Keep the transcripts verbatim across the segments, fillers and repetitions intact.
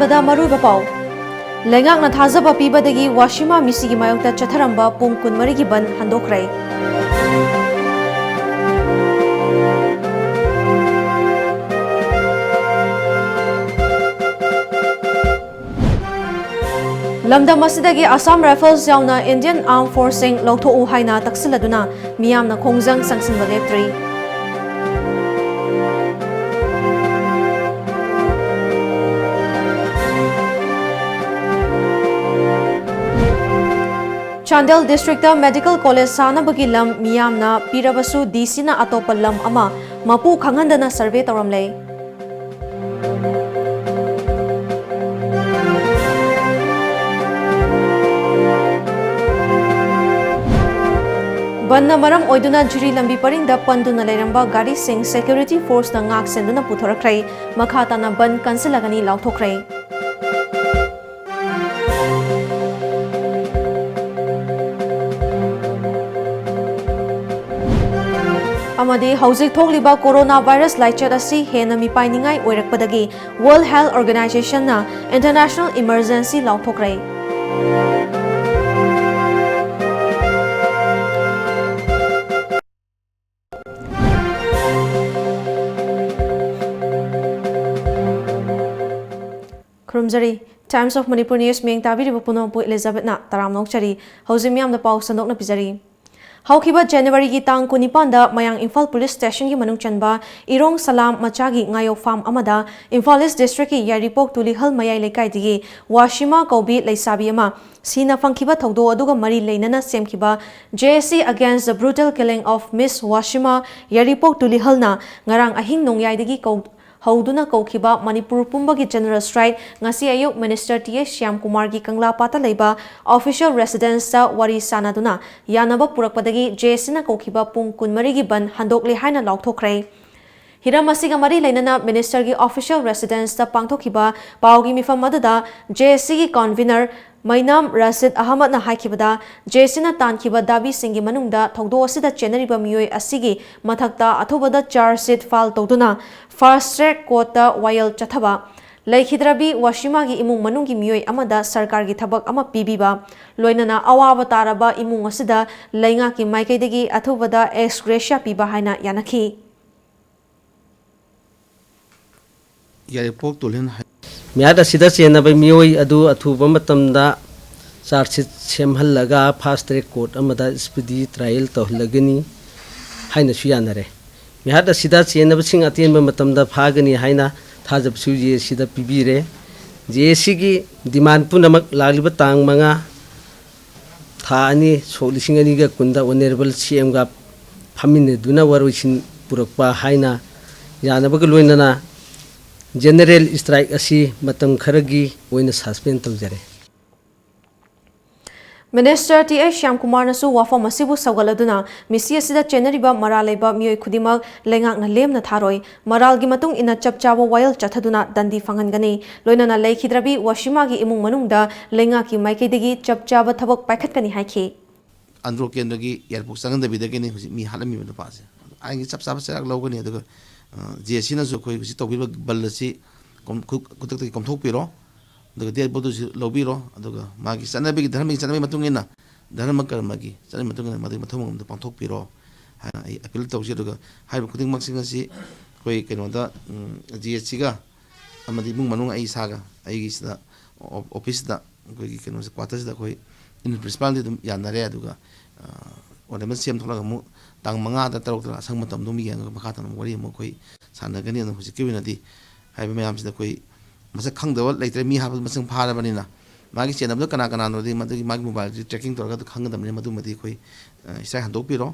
ꯕꯗ ꯃꯔꯨꯑꯣꯏꯕ ꯄꯥꯎ꯫ ꯂꯩꯉꯥꯛꯅ ꯊꯥꯖꯕ ꯄꯤꯕꯗꯒꯤ ꯋꯥꯁꯤꯃꯥ ꯃꯤꯁꯤꯒꯤ ꯃꯥꯌꯣꯛꯇ ꯆꯠꯊꯔꯝꯕ ꯄꯨꯡ ꯀꯨꯟꯃꯔꯤꯒꯤ ꯕꯟ ꯍꯟꯗꯣꯛꯈ꯭ꯔꯦ꯫ ꯂꯝꯗꯝ ꯑꯁꯤꯗꯒꯤ Assam Rifles ꯌꯥꯎꯅ Indian Armed Forceꯁꯤꯡ ꯂꯧꯊꯣꯛꯎ ꯍꯥꯏꯅ ꯇꯛꯁꯤꯜꯂꯗꯨꯅ ꯃꯤꯌꯥꯝꯅ ꯈꯣꯡꯖꯪ ꯆꯪꯁꯤꯟꯕ ꯂꯦꯞꯇ꯭ꯔꯤ꯫ ꯆꯥꯟꯗꯦꯜ districtꯇ medical college ꯁꯥꯅꯕꯒꯤ ꯂꯝ ꯃꯤꯌꯥꯝꯅ ꯄꯤꯔꯕꯁꯨ D Cꯅ ꯑꯇꯣꯞꯄ ꯂꯝ ꯑꯃ ꯃꯄꯨ ꯈꯪꯍꯟꯗꯅ survey ꯇꯧꯔꯝꯂꯦ꯫ ꯕꯟꯅ ꯃꯔꯝ ꯑꯣꯏꯗꯨꯅ ꯖꯤꯔꯤ ꯂꯝꯕꯤ ꯄꯔꯤꯡꯗ ꯄꯟꯗꯨꯅ ꯂꯩꯔꯝꯕ ꯒꯥꯔꯤꯁꯤꯡ security forceꯅ ꯉꯥꯛ ꯁꯦꯟꯗꯨꯅ ꯄꯨꯊꯣꯔꯛꯈ꯭ꯔꯦ꯫ ꯃꯈꯥ ꯇꯥꯅ ꯕꯟ ꯀꯟꯁꯤꯜꯂꯒꯅꯤ ꯂꯥꯎꯊꯣꯛꯈ꯭ꯔꯦ꯫ ꯑꯃꯗꯤ ꯍꯧꯖꯤꯛ ꯊꯣꯛꯂꯤꯕ corona virus ꯂꯥꯏꯆꯠ ꯑꯁꯤ ꯍꯦꯟꯅ ꯃꯤꯄꯥꯏꯅꯤꯡꯉꯥꯏ ꯑꯣꯏꯔꯛꯄꯗꯒꯤ World Health Organizationꯅ international emergency ꯂꯥꯎꯊꯣꯛꯈ꯭ꯔꯦ꯫ ꯈꯨꯔꯨꯝꯖꯔꯤ꯫ Times of Manipur News ꯃꯤꯌꯦꯡ ꯇꯥꯕꯤꯔꯤꯕ ꯄꯨꯝꯅꯃꯛꯄꯨ Elizabethꯅ ꯇꯔꯥꯝꯅ ꯑꯣꯛꯆꯔꯤ꯫ ꯍꯧꯖꯤꯛ ꯃꯤꯌꯥꯝꯗ ꯄꯥꯎ ꯁꯟꯗꯣꯛꯅ ꯄꯤꯖꯔꯤ꯫ ꯍꯧꯈꯤꯕ Januaryꯒꯤ ꯇꯥꯡ ꯀꯨꯟꯅꯤꯄꯥꯟꯗ ꯃꯌꯥꯡ ꯏꯝꯐꯥꯜ police stationꯒꯤ ꯃꯅꯨꯡ ꯆꯟꯕ ꯏꯔꯣꯡ ꯁꯂꯥꯝ ꯃꯆꯥꯒꯤ ꯉꯥꯌꯣꯛ farm ꯑꯃꯗ ꯏꯝꯐꯥꯜ East districtꯀꯤ ꯌꯥꯏꯔꯤꯄꯣꯛ ꯇꯨꯂꯤꯍꯜ ꯃꯌꯥꯏ ꯂꯩꯀꯥꯏꯗꯒꯤ ꯋꯥꯁꯤꯃꯥ ꯀꯧꯕꯤ ꯂꯩꯁꯥꯕꯤ ꯑꯃ ꯁꯤꯅ ꯐꯪꯈꯤꯕ ꯊꯧꯗꯣꯛ ꯑꯗꯨꯒ ꯃꯔꯤ ꯂꯩꯅꯅ ꯁꯦꯝꯈꯤꯕ J S C Against the Brutal Killing of Miss Washima ꯌꯥꯏꯔꯤꯄꯣꯛ ꯇꯨꯂꯤꯍꯜꯅ ꯉꯔꯥꯡ ꯑꯍꯤꯡ ꯅꯣꯡꯌꯥꯏꯗꯒꯤ ꯀꯧ-, ꯍꯧꯗꯨꯅ ꯀꯧꯈꯤꯕ ꯃꯅꯤꯄꯨꯔ ꯄꯨꯝꯕꯒꯤ general strike ꯉꯁꯤ ꯑꯌꯨꯛ Minister T H ꯁ꯭ꯌꯥꯝꯀꯨꯃꯥꯔꯒꯤ ꯀꯪꯂꯥꯄꯥꯠꯇ ꯂꯩꯕ official residenceꯇ ꯋꯥꯔꯤ ꯁꯥꯅꯗꯨꯅ ꯌꯥꯅꯕ ꯄꯨꯔꯛꯄꯗꯒꯤ J S Cꯅ ꯀꯧꯈꯤꯕ ꯄꯨꯡ ꯀꯨꯟꯃꯔꯤꯒꯤ ꯕꯟ ꯍꯟꯗꯣꯛꯂꯦ ꯍꯥꯏꯅ ꯂꯥꯎꯊꯣꯛꯈ꯭ꯔꯦ꯫ ꯍꯤꯔꯝ ꯑꯁꯤꯒ ꯃꯔꯤ ꯂꯩꯅꯅ ministerꯒꯤ official residenceꯇ ꯄꯥꯡꯊꯣꯛꯈꯤꯕ ꯄꯥꯎꯒꯤ ꯃꯤꯐꯝ ꯑꯗꯨꯗ J S Cꯒꯤ convener ꯃꯩꯅꯥꯝ ꯔꯁꯤꯗ ꯑꯍꯃꯗꯅ ꯍꯥꯏꯈꯤꯕꯗ, J S Cꯅ ꯇꯥꯟꯈꯤꯕ ꯗꯥꯕꯤꯁꯤꯡꯒꯤ ꯃꯅꯨꯡꯗ ꯊꯧꯗꯣꯛ ꯑꯁꯤꯗ ꯆꯦꯟꯅꯔꯤꯕ ꯃꯤꯑꯣꯏ ꯑꯁꯤꯒꯤ ꯃꯊꯛꯇ ꯑꯊꯨꯕꯗ charge sheet file ꯇꯧꯗꯨꯅ fast track courtꯇ ꯋꯥꯌꯦꯜ ꯆꯠꯊꯕ, ꯂꯩꯈꯤꯗ꯭ꯔꯕꯤ ꯋꯥꯁꯤꯃꯥꯒꯤ ꯏꯃꯨꯡ ꯃꯅꯨꯡꯒꯤ ꯃꯤꯑꯣꯏ ꯑꯃꯗ ꯁꯔꯀꯥꯔꯒꯤ ꯊꯕꯛ ꯑꯃ ꯄꯤꯕꯤꯕ, ꯂꯣꯏꯅꯅ ꯑꯋꯥꯕ ꯇꯥꯔꯕ ꯏꯃꯨꯡ ꯑꯁꯤꯗ ꯂꯩꯉꯥꯛꯀꯤ ꯃꯥꯏꯀꯩꯗꯒꯤ ꯑꯊꯨꯕꯗ ex gratia ꯄꯤꯕ ꯍꯥꯏꯅ ꯌꯥꯅꯈꯤ꯫ ꯌꯥꯏꯔꯤꯄꯣꯛ ꯇꯨꯂꯤꯟ ꯍꯥꯏ- ꯃꯤꯍꯥꯠ ꯑꯁꯤꯗ ꯆꯦꯟꯅꯕ ꯃꯤꯑꯣꯏ ꯑꯗꯨ ꯑꯊꯨꯕ ꯃꯇꯝꯗ charge sheet ꯁꯦꯝꯍꯜꯂꯒ fast track court ꯑꯃꯗ speedy trial ꯇꯧꯍꯜꯂꯒꯅꯤ ꯍꯥꯏꯅꯁꯨ ꯌꯥꯅꯔꯦ꯫ ꯃꯤꯍꯥꯠ ꯑꯁꯤꯗ ꯆꯦꯟꯅꯕꯁꯤꯡ ꯑꯇꯦꯟꯕ ꯃꯇꯝꯗ ꯐꯥꯒꯅꯤ ꯍꯥꯏꯅ ꯊꯥꯖꯕꯁꯨ JACꯗ ꯄꯤꯕꯤꯔꯦ꯫ JACꯒꯤ demand ꯄꯨꯝꯅꯃꯛ ꯂꯥꯛꯂꯤꯕ ꯇꯥꯡ ꯃꯉꯥ, ꯊꯥ ꯑꯅꯤ, ꯁꯣꯛ ꯂꯤꯁꯤꯡ ꯑꯅꯤꯒ ꯀꯨꯟꯗ Honourable CMꯒ ꯐꯝꯃꯤꯟꯅꯗꯨꯅ ꯋꯥꯔꯣꯏꯁꯤꯟ ꯄꯨꯔꯛꯄ ꯍꯥꯏꯅ ꯌꯥꯅꯕꯒ ꯂꯣꯏꯅꯅ general strike ꯑꯁꯤ ꯃꯇꯝ ꯈꯔꯒꯤ ꯑꯣꯏꯅ suspend ꯇꯧꯖꯔꯦ꯫ Minister ꯇꯤ ꯑꯩꯆ ꯁ꯭ꯌꯥꯝꯀꯨꯃꯥꯔꯅꯁꯨ ꯋꯥꯐꯝ ꯑꯁꯤꯕꯨ ꯁꯧꯒꯠꯂꯗꯨꯅ ꯃꯤꯁꯤ ꯑꯁꯤꯗ ꯆꯦꯟꯅꯔꯤꯕ ꯃꯔꯥꯜ ꯂꯩꯕ ꯃꯤꯑꯣꯏ ꯈꯨꯗꯤꯡꯃꯛ ꯂꯩꯉꯥꯛꯅ ꯂꯦꯝꯅ ꯊꯥꯔꯣꯏ, ꯃꯔꯥꯜꯒꯤ ꯃꯇꯨꯡ ꯏꯟꯅ ꯆꯞ ꯆꯥꯕ ꯋꯥꯌꯦꯜ ꯆꯠꯊꯗꯨꯅ ꯗꯟꯗꯤ ꯐꯪꯍꯟꯒꯅꯤ, ꯂꯣꯏꯅꯅ ꯂꯩꯈꯤꯗ꯭ꯔꯕꯤ ꯋꯥꯁꯤꯃꯥꯒꯤ ꯏꯃꯨꯡ ꯃꯅꯨꯡꯗ ꯂꯩꯉꯥꯛꯀꯤ ꯃꯥꯏꯀꯩꯗꯒꯤ ꯆꯞ ꯆꯥꯕ ꯊꯕꯛ ꯄꯥꯏꯈꯠꯀꯅꯤ ꯍꯥꯏꯈꯤ꯫ ꯑꯟꯗ꯭ꯔꯣ ꯀꯦꯟꯗ꯭ꯔꯒꯤ ꯌꯥꯏꯔꯤꯄꯣꯛ ꯆꯪꯍꯟꯗꯕꯤꯗꯒꯤꯅꯤ ꯍꯧꯖꯤꯛ ꯃꯤ ꯍꯥꯠꯂꯝꯃꯤꯕ ꯅꯨꯄꯥꯁꯦ꯫ ꯑꯗꯨ ꯑꯥꯏꯟꯒꯤ ꯆꯞ ꯆꯥꯕ ꯆꯩꯔꯥꯛ ꯂꯧꯒꯅꯤ꯫ ꯑꯗꯨꯒ JACꯅꯁꯨ ꯑꯩꯈꯣꯏ ꯍꯧꯖꯤꯛ ꯇꯧꯕꯤꯔꯤꯕ ꯕꯟ ꯑꯁꯤ ꯀꯣꯝ-, ꯈꯨ-, ꯈꯨꯗꯛꯇꯒꯤ ꯀꯣꯝꯊꯣꯛꯄꯤꯔꯣ꯫ ꯑꯗꯨꯒ dead bodyꯗꯨꯁꯨ ꯂꯧꯕꯤꯔꯣ꯫ ꯑꯗꯨꯒ ꯃꯥꯒꯤ ꯆꯠꯅꯕꯤꯒꯤ, ꯙꯔꯃꯒꯤ ꯆꯠꯅꯕꯤ ꯃꯇꯨꯡ ꯏꯟꯅ, ꯙꯔꯃ ꯀꯔꯃꯒꯤ ꯆꯠꯅꯕꯤ ꯃꯇꯨꯡ ꯏꯟꯅ ꯃꯗꯨꯒꯤ ꯃꯊꯧ ꯃꯉꯝꯗ ꯄꯥꯡꯊꯣꯛꯄꯤꯔꯣ ꯍꯥꯏꯅ ꯑꯩ appeal ꯇꯧꯖꯩ꯫ ꯑꯗꯨꯒ ꯍꯥꯏꯔꯤꯕ ꯈꯨꯗꯤꯡꯃꯛꯁꯤꯡ ꯑꯁꯤ ꯑꯩꯈꯣꯏ ꯀꯩꯅꯣꯗ, ꯎꯝ, JACꯒ ꯑꯃꯗꯤ ꯏꯃꯨꯡ ꯃꯅꯨꯡ ꯑꯩ ꯏꯁꯥꯒ ꯑꯩꯒꯤ ꯁꯤꯗ ꯑꯣ-, officeꯇ ꯑꯩꯈꯣꯏꯒꯤ ꯀꯩꯅꯣꯁꯦ, quarterꯁꯤꯗ ꯑꯩꯈꯣꯏ unit principalꯗꯤ ꯑꯗꯨꯝ ꯌꯥꯅꯔꯦ꯫ ꯑꯗꯨꯒ, ꯑ, order ꯁꯦꯝ ꯊꯣꯛꯂꯒ ꯑꯃꯨꯛ ꯇꯥꯡ ꯃꯉꯥꯗ, ꯇꯔꯨꯛꯇ ꯑꯁꯪꯕ ꯃꯇꯝꯗꯣ ꯑꯃꯨꯛ ꯌꯦꯡꯉꯒ ꯃꯈꯥ ꯇꯥꯅ ꯑꯃꯨꯛ ꯋꯥꯔꯤ ꯑꯃꯨꯛ ꯑꯩꯈꯣꯏ ꯁꯥꯟꯅꯒꯅꯤ꯫ ꯑꯗꯨꯅ ꯍꯧꯖꯤꯛꯀꯤ ꯑꯣꯏꯅꯗꯤ ꯍꯥꯏꯔꯤꯕ ꯃꯌꯥꯝꯁꯤꯗ ꯑꯩꯈꯣꯏ ꯃꯁꯛ ꯈꯪꯗꯕ ꯂꯩꯇ꯭ꯔꯦ, ꯃꯤ ꯍꯥꯠꯄꯗ ꯃꯁꯤꯡ ꯐꯥꯔꯕꯅꯤꯅ꯫ ꯃꯥꯒꯤ ꯆꯦꯟꯅꯕꯗꯣ ꯀꯅꯥ ꯀꯅꯥꯅꯣꯗꯤ ꯃꯗꯨꯒꯤ ꯃꯥꯒꯤ mobileꯗꯤ tracking ꯇꯧꯔꯒ ꯑꯗꯨ ꯈꯪꯒꯗꯕꯅꯤꯅ ꯃꯗꯨꯃꯗꯤ ꯑꯩꯈꯣꯏ, ꯑ, strike ꯍꯟꯗꯣꯛꯄꯤꯔꯣ꯫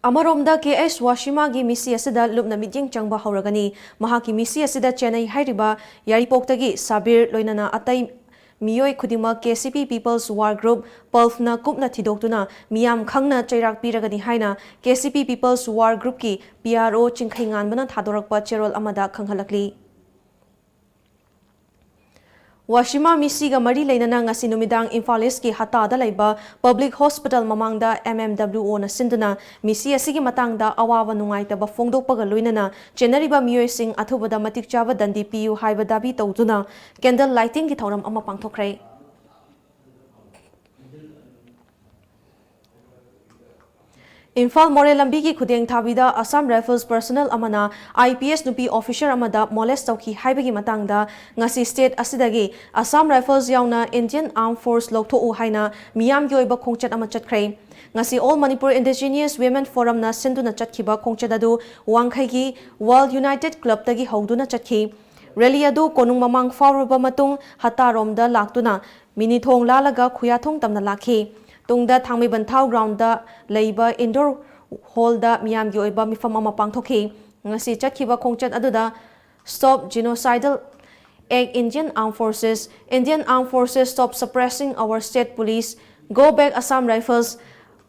ꯑꯃꯔꯣꯝꯗ, ꯀꯦ ꯑꯩꯆ ꯋꯥꯁꯤꯃꯥꯒꯤ ꯃꯤꯁꯤ ꯑꯁꯤꯗ ꯂꯨꯞꯅ ꯃꯤꯠꯌꯦꯡ ꯆꯪꯕ ꯍꯧꯔꯒꯅꯤ꯫ ꯃꯍꯥꯛꯀꯤ ꯃꯤꯁꯤ ꯑꯁꯤꯗ ꯆꯦꯟꯅꯩ ꯍꯥꯏꯔꯤꯕ ꯌꯥꯏꯔꯤꯄꯣꯛꯇꯒꯤ ꯁꯥꯕꯤꯔ, ꯂꯣꯏꯅꯅ ꯑꯇꯩ ꯃꯤꯑꯣꯏ ꯈꯨꯗꯤꯡꯃꯛ KCP People's War Group, PULFꯅ ꯀꯨꯞꯅ ꯊꯤꯗꯣꯛꯇꯨꯅ ꯃꯤꯌꯥꯝ ꯈꯪꯅ ꯆꯩꯔꯥꯛ ꯄꯤꯔꯒꯅꯤ ꯍꯥꯏꯅ KCP People's War Groupꯀꯤ PRO ꯆꯤꯡꯈꯩꯉꯥꯟꯕꯅ ꯊꯥꯗꯣꯔꯛꯄ ꯆꯦꯔꯣꯜ ꯑꯃꯗ ꯈꯪꯍꯜꯂꯛꯂꯤ꯫ ꯋꯥꯁꯤꯃꯥ ꯃꯤꯁꯤꯒ ꯃꯔꯤ ꯂꯩꯅꯅ ꯉꯁꯤ ꯅꯨꯃꯤꯗꯥꯡ ꯏꯝꯐꯥꯜ ꯏꯁꯀꯤ ꯍꯇꯥꯗ ꯂꯩꯕ ꯄꯕ꯭ꯂꯤꯛ ꯍꯣꯁꯄꯤꯇꯥꯜ ꯃꯃꯥꯡꯗ ꯑꯦꯝ ꯑꯦꯝ ꯗꯕ꯭ꯂꯤꯎ ꯑꯣꯅ ꯁꯤꯟꯗꯨꯅ ꯃꯤꯁꯤ ꯑꯁꯤꯒꯤ ꯃꯇꯥꯡꯗ ꯑꯋꯥꯕ ꯅꯨꯡꯉꯥꯏꯇꯕ ꯐꯣꯡꯗꯣꯛꯄꯒ ꯂꯣꯏꯅꯅ ꯆꯦꯟꯅꯔꯤꯕ ꯃꯤꯑꯣꯏꯁꯤꯡ ꯑꯊꯨꯕꯗ ꯃꯇꯤꯛ ꯆꯥꯕ ꯗꯟꯗꯤ ꯄꯤꯌꯨ ꯍꯥꯏꯕ ꯗꯥꯕꯤ ꯇꯧꯗꯨꯅ ꯀꯦꯟꯗꯜ ꯂꯥꯏꯇꯤꯡꯒꯤ ꯊꯧꯔꯝ ꯑꯃ ꯄꯥꯡꯊꯣꯛꯈ꯭ꯔꯦ꯫ ꯏꯝꯐꯥꯜ ꯃꯣꯔꯦ ꯂꯝꯕꯤꯒꯤ ꯈꯨꯗꯦꯡ ꯊꯥꯕꯤꯗ ꯑꯁꯥꯝ ꯔꯥꯏꯐꯜꯁ ꯄꯔꯁꯅꯦꯜ ꯑꯃꯅ ꯑꯥꯏ ꯄꯤ ꯑꯦꯁ ꯅꯨꯄꯤ ꯑꯣꯐꯤꯁꯔ ꯑꯃꯗ ꯃꯣꯂꯦꯁ ꯇꯧꯈꯤ ꯍꯥꯏꯕꯒꯤ ꯃꯇꯥꯡꯗ ꯉꯁꯤ ꯁ꯭ꯇꯦꯠ ꯑꯁꯤꯗꯒꯤ ꯑꯁꯥꯝ ꯔꯥꯏꯐꯜꯁ ꯌꯥꯎꯅ ꯏꯟꯗꯤꯌꯟ ꯑꯥꯔꯝ ꯐꯣꯔꯁ ꯂꯧꯊꯣꯛꯎ ꯍꯥꯏꯅ ꯃꯤꯌꯥꯝꯒꯤ ꯑꯣꯏꯕ ꯈꯣꯡꯆꯠ ꯑꯃ ꯆꯠꯈ꯭ꯔꯦ꯫ ꯉꯁꯤ ꯑꯣꯜ ꯃꯅꯤꯄꯨꯔ ꯏꯟꯗꯤꯖꯤꯅꯤꯌꯁ ꯋꯤꯃꯦꯟ ꯐꯣꯔꯝꯅ ꯁꯤꯟꯗꯨꯅ ꯆꯠꯈꯤꯕ ꯈꯣꯡꯆꯠ ꯑꯗꯨ ꯋꯥꯡꯈꯩꯒꯤ ꯋꯥꯔꯜ ꯌꯨꯅꯥꯏꯇꯦꯗ ꯀ꯭ꯂꯕꯇꯒꯤ ꯍꯧꯗꯨꯅ ꯆꯠꯈꯤ꯫ ꯔꯦꯂꯤ ꯑꯗꯨ ꯀꯣꯅꯨꯡ ꯃꯃꯥꯡ ꯐꯥꯎꯔꯕ ꯃꯇꯨꯡ ꯍꯇꯥꯔꯣꯝꯗ ꯂꯥꯛꯇꯨꯅ ꯃꯤꯅꯤꯊꯣꯡ ꯂꯥꯜꯂꯒ ꯈꯨꯌꯥꯊꯣꯡ ꯇꯝꯅ ꯂꯥꯛꯈꯤ꯫ ꯇꯨꯡꯗ ꯊꯥꯡꯃꯩꯕꯟꯊꯥꯎ ꯒ꯭ꯔꯥꯎꯟꯗ ꯂꯩꯕ ꯏꯟꯗꯣꯔ ꯍꯣꯜꯗ ꯃꯤꯌꯥꯝꯒꯤ ꯑꯣꯏꯕ ꯃꯤꯐꯝ ꯑꯃ ꯄꯥꯡꯊꯣꯛꯈꯤ꯫ ꯉꯁꯤ ꯆꯠꯈꯤꯕ ꯈꯣꯡꯆꯠ ꯑꯗꯨꯗ Stop Genocidal Act, Indian Armed Forces, Indian Armed Forces, Stop Suppressing Our State Police, Go Back Assam Rifles,